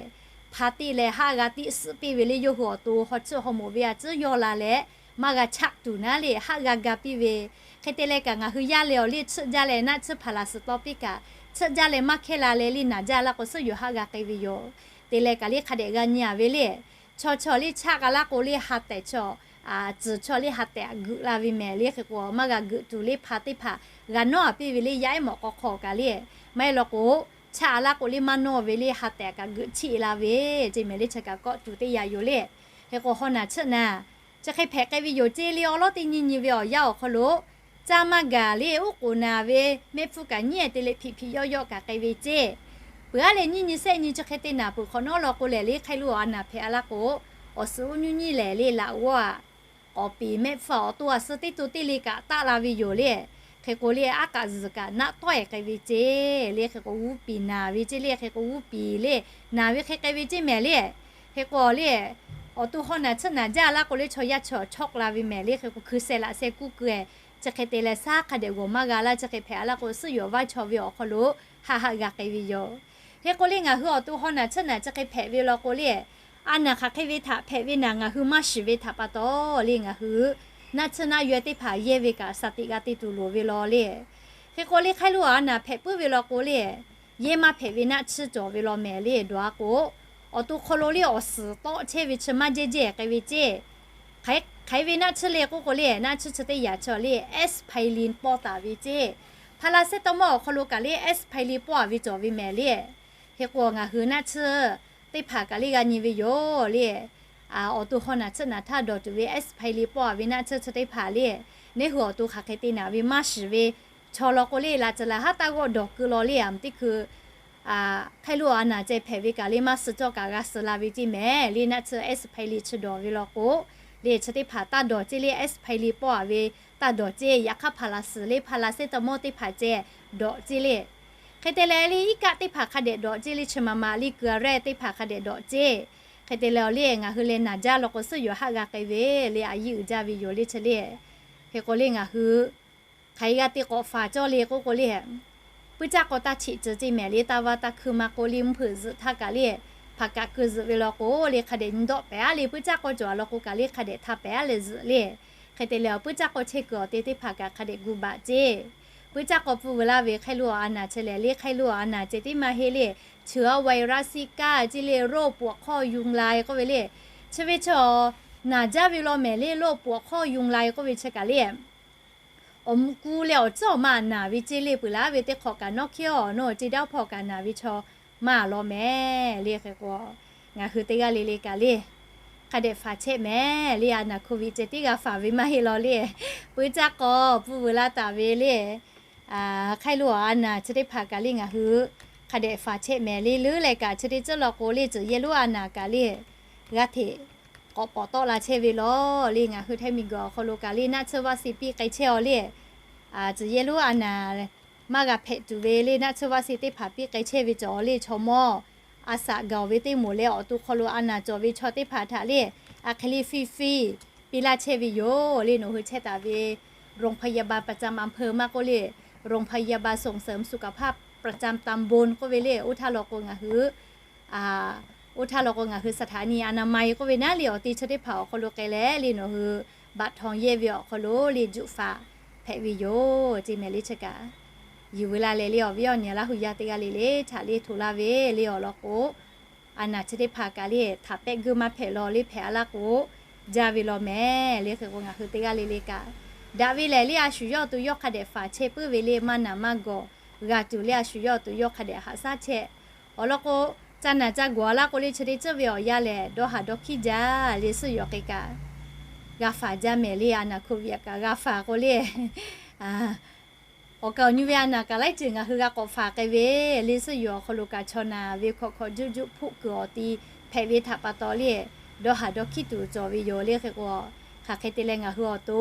hpa teˇ leh haˆ g'a tiˆ suhˆ piˇ ve le, yawˇ hui awˬ to haw tsuhˆ haw moˍ ve a tcuhˉ yawˇ la leh, maˇ g'a chaˆ tuˬ naˉ le haˆ g'a ga piˇ ve. Hk'e te leh kaꞈ, ngaˬ hui yaˇ leh awˬ le tsuhˆ jaˇ leh naˆ tsuhˇ hpaˍ laˬ suhˍ taw piˇ kaꞈ, tsuhˆ jaˇ leh maˇ hkehˇ la leh le naˬ jaˇ laˇ k'o, suhˉ yoˬ haˆ g'a k'ai ve yoˬ. Te leh kaꞈ le hk'a dehꞈ g'a nyi a ve le, chaw chaw le chaˆ g'a laˇ k'o le, ha tehꞈ chaw tcuhˍ chaw le ha tehꞈ g'euꞈ la ve mehˍ le. Hk'e k'o, maˇ g'a g'euꞈ tuˬ le, hpa teˇ hpaˍ g'a nawˇ a piˇ ve le, yaˇ ehˉ mawꞈ k'aw hk'aw kaꞈ le, maˇ heˆ law k'o, chaˆ a laˇ k'o le maˇ nawˇ ve le, ha tehꞈ kaꞈ g'euꞈ chiˆ la ve ceˇ mehˍ le, chi kaꞈ kawˆ tuˬ teˇ yanˇ yoˬ le. Hk'e k'o, haw naˬ tsuhˆ naˬ chi hk'e hpehꞈ k'ai ve yoˬ ceˇ le. Awˬ lawˉ teˇ nyi nyi ve awˬ yanˇ awˬ hk'aw lo, caˇ maˇ gaˬ le, uˉ k'oˍ naˬ ve, mehˆ hpfuhˇ kaꞈ nyiˉ te leh hpiꞈ hpiꞈ yawˆ yawˆ kaꞈ k'ai ve ceˇ. Peuˬ aˉ leh nyiˇ nyi shehˆ nyi chi hk'e te naˬ peuˬ hk'awꞈ nawˉ law k'o lehˬ le, ไข้หวัด a naˬ hpehꞈ a laˇ k'o, awˬ suhˍ uˉ nyuˇ nyiˇ lehˬ le, laꞈ g'awˇ aꞈ k'awꞈ piˍ, mehˆ hpfuhˇ awˬ to a suh teˇ to teˇ le kaꞈ taˆ la ve yoˬ le. Hk'e k'o le, aˉ k'aꞈ zuhˬ kaꞈ naˆ tawˆ e k'ai ve ceˇ le. Hk'e k'o, g'uˇ piˍ naˬ ve ceˇ le. Hk'e k'o, g'uˇ piˍ le naˬ ve hk'e k'ai ve ceˇ mehˍ le. Hk'e k'o le, awˬ to haw naˬ tsuhˆ naˬ jaˇ laˇ k'o le, chaw yaˇ chaw chawˆ la ve mehˍ le. Hk'e k'o, hkui sheh laꞈ sheh kuˇ keu e chi hk'e te leh, shaˉ hk'a dehꞈ g'awˬ maˇ g'a laˇ, chi hk'e hpehꞈ a laˇ k'o, suhˉ yoˬ vaˇ chaw ve awˬ hk'aw lo haˆ haˆ g'a k'ai ve yoˬ. Hk'e k'o le, ngaˬ hui awˬ to haw naˬ tsuhˆ naˬ chi hk'e hpehꞈ ve law k'o le, a naˬ hk'aˬ hk'e ve htaꞈ hpehꞈ ve naˬ ngaˬ hui maˇ shiˍ ve htaꞈ pa taw le, ngaˬ hui naˆ tsuhˇ naˆ yaweh teˇ hpaˍ yehˇ ve kaꞈ shaˍ tiꞈ g'a te tuˬ loˍ ve law le. Hk'e k'o le, ไข้หวัด a naˬ hpehꞈ puiˉ ve law k'o le, yehˇ maˇ hpehꞈ ve naˆ tsuhˇ cawˬ ve law mehˍ le. Dawˬ a k'o, awˬ to hk'aw lo le awˬ suhˍ tawˆ chehˇ ve chi maˇ jehˇ jehˇ k'ai ve ceˇ. Hk'aˬ hk'e ve naˆ tsuhˇ le k'oˆ k'o le, naˆ tsuhˇ chi teˇ yaꞈ chaw le, aspirin pawˇ taˍ ve ceˇ. Paracetamol awˬ hk'aw lo kaꞈ le aspirin pawˇ a ve cawˬ ve mehˍ le. Hk'e k'o, ngaˬ hui naˆ tsuhˇ teˇ hpaˍ kaꞈ le g'a nyi ve yoˬ le. Awˬ to haw naˬ tsuhˆ naˬ htaˇ dawˬ tuˬ ve aspirin pawˇ a ve naˆ tsuhˇ chi teˇ hpaˍ le, neˇ hui awˬ to hk'aˬ hk'e te naˬ ve maˇ shiˍ ve chaw law k'o le, laꞈ ceuˬ laˬ haˉ taˇ g'awˆ dawˬ keu law le. Aˬ teˇ hkui ไข้หวัด a naˬ ceh hpehꞈ ve kaꞈ le, maˇ suh cawˇ kaꞈ g'a suh la ve ceˇ mehˍ le. Naˆ tsuhˇ aspirin chi dawˬ ve law k'o le, chi teˇ hpaˍ taˇ dawˬ ceˇ le. Aspirin pawˇ a ve taˇ dawˬ ceˇ. Yaꞈ hk'aˇ, paracetamol le, paracetamol teˇ hpaˍ ceh dawˬ ceˇ le. Hk'e te leh le, iˉ kaˆ teˇ hpaˍ hk'a dehꞈ dawˬ ceˇ le. Chi ma ma le, keu a rehˇ teˇ hpaˍ hk'a dehꞈ dawˬ ceˇ. Hk'e te leh le, ngaˬ hui leh naˬ jaˇ law k'o, suhˉ yoˬ haˆ g'a k'ai ve le, a yiˇ uiˍ jaˇ ve yoˬ le chi le. Hk'e k'o le, ngaˬ hui hk'aˬ hk'e g'a te k'awꞈ faˍ cawˇ le k'oˆ k'o le, puiˉ caˇ k'aw taˇ cheꞈ ceh ceˇ mehˍ le. Taˇ vaˇ taˇ hkui ma k'o le, mvuhˇ hpeuꞈ zuhꞈ htaˇ kaꞈ le, hpaˍ kaꞈ keu zuhꞈ ve law k'o le, hk'a dehꞈ nyi dawˆ pehˍ a le. Puiˉ caˇ k'aw cawˬ a law k'o kaꞈ le, hk'a dehꞈ htaˇ pehˍ a leh zuhꞈ le. Hk'e te leh, awˬ puiˉ caˇ k'aw chehˇ kuiˬ awˬ te teˇ hpaˍ kaꞈ hk'a dehꞈ gu baˬ ceˇ. Puiˉ caˇ k'aw pfuhˇ veuˬ laˇ ve ไข้หวัด a naˬ chi lehˬ le, ไข้หวัด a naˬ ceh tiˉ maˇ heˆ le, chi a virus kaˇ ceˇ le, โรคปวดข้อยุงลาย k'oˆ ve le. Chi ve chi naˬ jaˇ ve law mehˍ le, โรคปวดข้อยุงลาย k'oˆ ve chi kaꞈ le, awˬ mvuh ku leh awˬ tcuhˉ awˬ ma naˬ ve ceˇ le. Peuˬ laˇ ve teˇ hk'awꞈ kaꞈ nawˉ hkiˉ awˬ nawˉ ceˇ daˇ hpawˇ kaꞈ naˬ ve chaw maˇ law mehˍ le. Hk'e k'o, ngaˬ hui teˇ g'aˇ le le kaꞈ le, hk'a dehꞈ faˍ chehˇ mehˍ le. A naˬ โควิด ceh tiˉ g'a faˍ ve maˇ heˆ law le. Puiˉ caˇ k'aw pfuhˇ veuˬ laˇ taˍ ve le, ไข้หวัด a naˬ chi teˇ hpaˍ kaꞈ le ngaˬ hui hk'a dehꞈ faˍ chehˇ mehˍ le. Leuˉ leh kaꞈ chi teˇ ceuˬ law k'o le, tcuhˬ yehˇ lonˉ a naˬ kaꞈ le g'a hteꞈ k'awꞈ pawˍ tawˆ la chehˇ ve law le. Ngaˬ hui Htaiˇ miˬguiˬ awˬ hk'aw lo kaꞈ le naˆ tsuhˇ vaˆ si piˇ k'ai chehˇ aw le. Tcuhˬ yehˇ lonˉ a naˬ maˇ g'a hpehꞈ tuˬ ve le, naˆ tsuhˇ vaˆ si teˇ hpaˍ piˇ k'ai chehˇ ve cawˬ le. Chaw mawˇ a shaꞈ gaˬ-oˬ ve teˇ moˍ leh awˬ to hk'aw lo a naˬ cawˬ ve chaw teˇ hpaˍ htaꞈ le, a hk'e le fiˇ fiˇ piˇ laˇ chehˇ ve yoˬ le. Nawˬ hui chehˇ taˍ ve โรงพยาบาลประจำอำเภอ maˇ k'oˆ le โรงพยาบาลส่งเสริมสุขภาพประจำตำบล k'oˆ ve le, oˇ htaˇ law k'o ngaˬ hui oˇ htaˇ law k'o ngaˬ hui สถานีอนามัย k'oˆ ve naˉ le, awˬ te chi teˇ hpaˍ awˬ hk'aw lo k'ai leh le, nawˬ hui บัตรทอง yehˇ ve awˬ hk'aw lo le juˆ faˍ hpehꞈ ve yoˬ ce mehˍ le chi kaꞈ. Yuˬ veu la leh le awˬ viˉ awˬ nyi Laˇ hu yaˇ teˇ g'aˇ le le htaꞈ le hto laˇ ve le awˬ lawn k'o, a naˬ chi teˇ hpaˍ kaꞈ le htaꞈ pehˆ guˇ maˇ hpehꞈ law le hpehꞈ a laˇ k'o, jaˇ ve law mehˍ le. Hk'e k'o ngaˬ hui teˇ g'aˇ le le kaꞈ daꞈ ve lehˬ le a shu yawˇ awˬ to yawˇ hk'a dehꞈ faˍ chehˇ puiˉ ve le maˇ naˬ maˇ gawˬ g'a tuˬ le a shu yawˇ awˬ to yawˇ hk'a dehꞈ haꞈ shaˉ chehˇ. Awˬ lawn k'o, ca naˬ ca gawˬ a laˇ k'o le chi teˇ ceuˬ ve awˬ yanˇ lehˬ dawˇ haˍ dawˇ hkiˉ jaˇ le suhˉ yoˬ k'e kaꞈ g'a faˍ jaˇ mehˍ le. A naˬ hko viꞈ kaꞈ g'a faˍ k'o le awˬ kaˍ awˬ nyi ve a naˬ kaꞈ laiˉ ceuˬ ngaˬ hui g'a k'awꞈ faˍ k'ai ve le suhˉ yoˬ awˬ hk'aw lo kaꞈ chaw naˬ ve hkawꞈ hkawꞈ juˆ juˆ hpoˆ kuiˬ awˬ ti hpehꞈ ve htaꞈ pa taw le dawˇ haˍ dawˇ hkiˉ tuˬ cawˬ ve yoˬ le. Hk'e k'o, hk'aˬ hk'e te leh ngaˬ hui awˬ to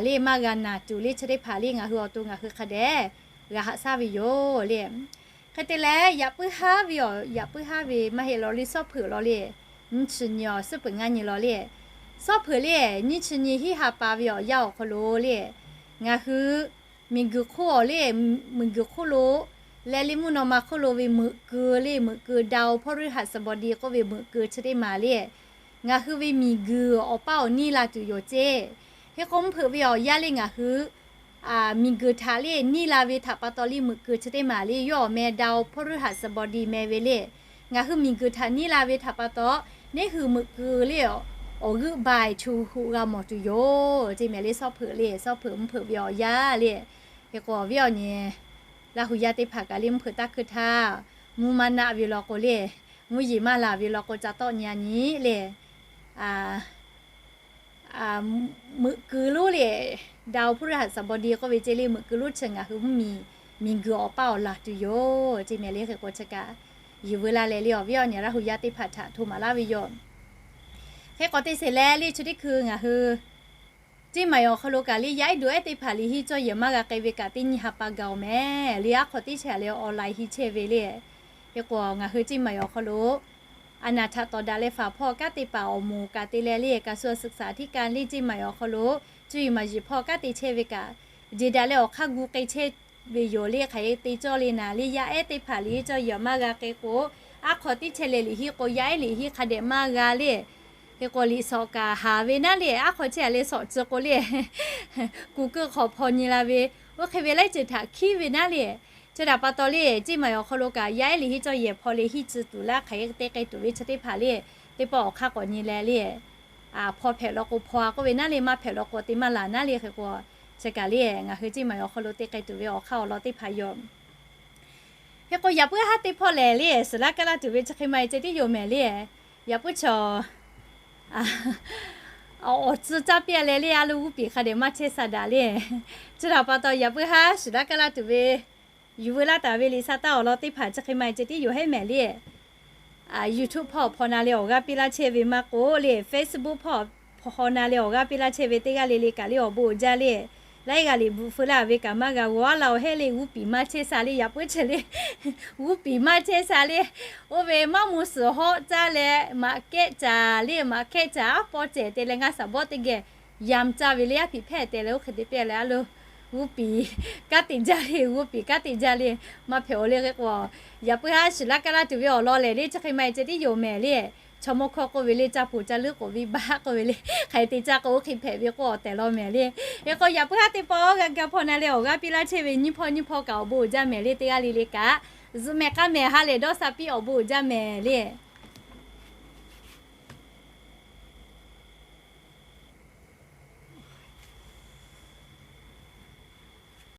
le maˇ g'a naˬ tuˬ le chi teˇ hpaˍ le ngaˬ hui awˬ to ngaˬ hui hk'a dehꞈ g'a haꞈ shaˉ ve yoˬ le. Hk'e te leh yaꞈ puiˉ haˉ ve awˬ, yaꞈ puiˉ haˉ ve maˇ heˆ law le, sawˉ hpeuꞈ law le, nyiˇ chi nyi awˬ suhˉ peuˬ ngaˇ nyi law le, sawˉ hpeuꞈ le nyiˇ chi nyi hiˉ ha pa ve awˬ yanˇ awˬ hk'aw lo le ngaˬ hui miˬguiˬ hk'oˆ awˬ le, miˬguiˬ hk'oˆ lo leh le mvuhˇ naw ma hk'oˆ lo ve meuꞈ keu le, meuꞈ keu ดาวพฤหัสบดี k'oˆ ve meuꞈ keu chi teˇ maˬ le ngaˬ hui ve miˬguiˬ awˬ paˇ awˬ niˇ la tuˬ yoˬ ce. Hk'e k'o mvuhˇ hpeuꞈ ve awˬ yanˇ le ngaˬ hui miˬguiˬ htaꞈ le niˇ la ve htaꞈ pa taw le meuꞈ keu chi teˇ maˬ le yawˇ awˬ meh ดาวพฤหัสบดี meh ve le. Ngaˬ hui miˬguiˬ htaꞈ niˇ la ve htaꞈ pa taw, neˇ hui meuꞈ keu le awˬ g'euˆ baiˬ chu hoꞈ g'a mawˬ tuˬ yoˬ ce mehˍ le. Sawˉ hpeuꞈ le, sawˉ hpeuꞈ mvuhˇ hpeuꞈ ve awˬ yanˇ le. Hk'e k'o awˬ viˉ awˬ nyi Laˇ hu yaˇ teˇ hpaˍ kaꞈ le mvuhˇ hpeuꞈ taˇ hkui htaˇ, mvuhˇ maˇ naˆ ve law k'o le, mvuhˇ yeˬ maˇ laˬ ve law k'o ca tawˆ nyi a nyi le meuꞈ keu lonˉ le ดาวพฤหัสบดี k'oˆ ve ce le meuꞈ keu lonˉ chi ngaˬ hui mvuhˇmiˬ miˬguiˬ awˬ paˇ awˬ laˬ tuˬ yoˬ ce mehˍ le. Hk'e k'o chi kaꞈ yuˬ veu la leh le awˬ viˉ awˬ nyi Laˇ hu yaˇ teˇ hpaˍ htaꞈ hto maˍ laˇ ve yoˬ. Hk'e k'o teˇ sheˍ leh le chi teˇ hkui ngaˬ hui Ceˇ maiˍ awˬ hk'aw lo kaꞈ le yaˇ ehˉ duˬ ehˉ teˇ hpaˍ liꞈ henˇ cawˇ yehˬ maˇ g'a k'ai ve kaꞈ teˇ nyi ha pa gaˬ-oˬ mehˍ le. Aˉ hk'aw teˇ chehˇ leh online henˇ chehˇ ve le. Hk'e k'o ngaˬ hui ceˇ maiˍ awˬ hk'aw lo a naˬ htaꞈ tawˍ daꞈ leh faˍ hpawˇ kanˉ te paˍ awˬ moˍ kaꞈ te leh le kaꞈ shu a suhˍ saˍ htiˇ kaˇ le ceˇ maiˍ awˬ hk'aw lo cuˇ yiˍ maˍ yiˍ hpawˇ kanˉ te chehˇ ve kaꞈ, jeˬ daꞈ leh awˬ hk'aˇ gu k'ai chehˇ ve yoˬ le. Hk'aˬ hk'e te cawˇ le naˍ le yaˇ ehˉ teˇ hpaˍ liꞈ henˇ cawˇ yehˬ maˇ g'a k'ai k'o, aˉ hk'aw teˇ chehˇ leh liꞈ henˇ k'o yaˇ ehˉ liꞈ henˇ hk'a dehꞈ maˇ g'a le. Hk'e k'o liꞈ shawˍ kaꞈ haˍ ve naˉ le, aˉ hk'aw chehˇ leh shawˍ tcuh k'o le, kuˬ keu hk'awꞈ hpaw nyi la ve, oˇ hk'e ve laiˉ ceuˬ htaꞈ hkiˉ ve naˉ le. Chi htaꞈ pa taw le ceˇ maiˍ awˬ hk'aw lo kaꞈ yaˇ ehˉ liꞈ henˇ cawˇ yehˬ hpaw leh henˇ tcuh tuˬ laˇ hk'aˬ hk'e te k'ai tuˬ ve chi teˇ hpaˍ le, teˇ pawˆ awˬ hk'aˇ k'awꞈ nyi leh le, hpaw hpehꞈ law k'o hpaw a k'oˆ ve naˉ le, maˇ hpehꞈ law k'o te maˇ laˬ naˉ le. Hk'e k'o chi kaꞈ le ngaˬ hui ceˇ maiˍ awˬ hk'aw lo te k'ai tuˬ ve awˬ hk'aˇ awˬ lawn teˇ hpaˍ yoˬ. Hk'e k'o yaꞈ puiˉ haˉ teˇ hpawˇ lehˬ le suhˍ laˇ kaˇ laˇ tuˬ ve chi hk'e ma e ceh tiˉ yoˬ mehˍ le. Yaꞈ puiˉ chaw awˬ tcuh caˇ piˇ a leh le a lo g'uˇ piˍ hk'a dehꞈ maˇ chehˇ sha daꞈ le. Chi htaꞈ pa taw yaꞈ puiˉ haˉ suhˍ laˇ kaˇ laˇ tuˬ ve yuˬ veu laˇ taˍ ve liꞈ sa taˇ awˬ lawn teˇ hpaˍ chi hk'e ma e ceh tiˉ yoˬ hehˉ mehˍ le. YouTube hpawˇ hpaw na leh awˬ g'aˇ piˇ laˇ chehˇ ve maˇ k'oˆ le, Facebook hpawˇ hpaw na leh awˬ g'aˇ piˇ laˇ chehˇ ve teˇ g'aˇ le le kaꞈ le awˬ bon uiˍ jaˇ le. Laiˉ g'aˇ liꞈ bvuhꞈ feu laˇ ve kaꞈ maˇ g'a g'aw laˇ-oˬ hehˉ le. G'uˇ piˍ maˇ chehˇ sha le, yaꞈ puiˉ chehˇ le g'uˇ piˍ maˇ chehˇ sha le. Oˇ ve maˇ mvuh suhˍ hawˆ caˇ leh maꞈ kehˉ caˍ le, maꞈ hkehˆ caˍ aˉ pawˇ cehˬ te leh ngaˇ shaˍ bawˆ teˇ geh yam caˇ ve le. Aˉ hpiꞈ hpehˇ tehꞈ leh oˇ hk'e te pehˇ leh a lo g'uˇ piˍ kanˉ te jaˇ le, g'uˇ piˍ kanˉ te jaˇ le. Maˇ hpehꞈ-oˬ le. Hk'e k'o yaꞈ puiˉ haˉ suhˍ laˇ kaˇ laˇ tuˬ ve awˬ lawn lehˬ le chi hk'e ma e ceh tiˉ yoˬ mehˍ le. Chaw mawˇ hkawˇ k'oˆ ve le, caˇ poˬ caˇ leuˉ k'oˍ viˇ baˆ k'oˆ ve le, hk'aˬ hk'e te caˇ k'o oˇ hk'e hpehꞈ ve k'oˆ awˬ tehˬ law mehˍ le. Hk'e k'o yaꞈ puiˉ haˉ teˇ pawˆ g'a ga hpaw na leh awˬ g'aˇ piˇ laˇ chehˇ ve nyiˇ hpawˇ nyiˇ hpawˇ kaꞈ awˬ bon uiˍ jaˇ mehˍ le. Teˇ g'aˇ le le kaꞈ zuhꞈ mehˍ k'aˇ mehˍ ha lehˬ dawˇ sha piˇ awˬ bon uiˍ jaˇ mehˍ le.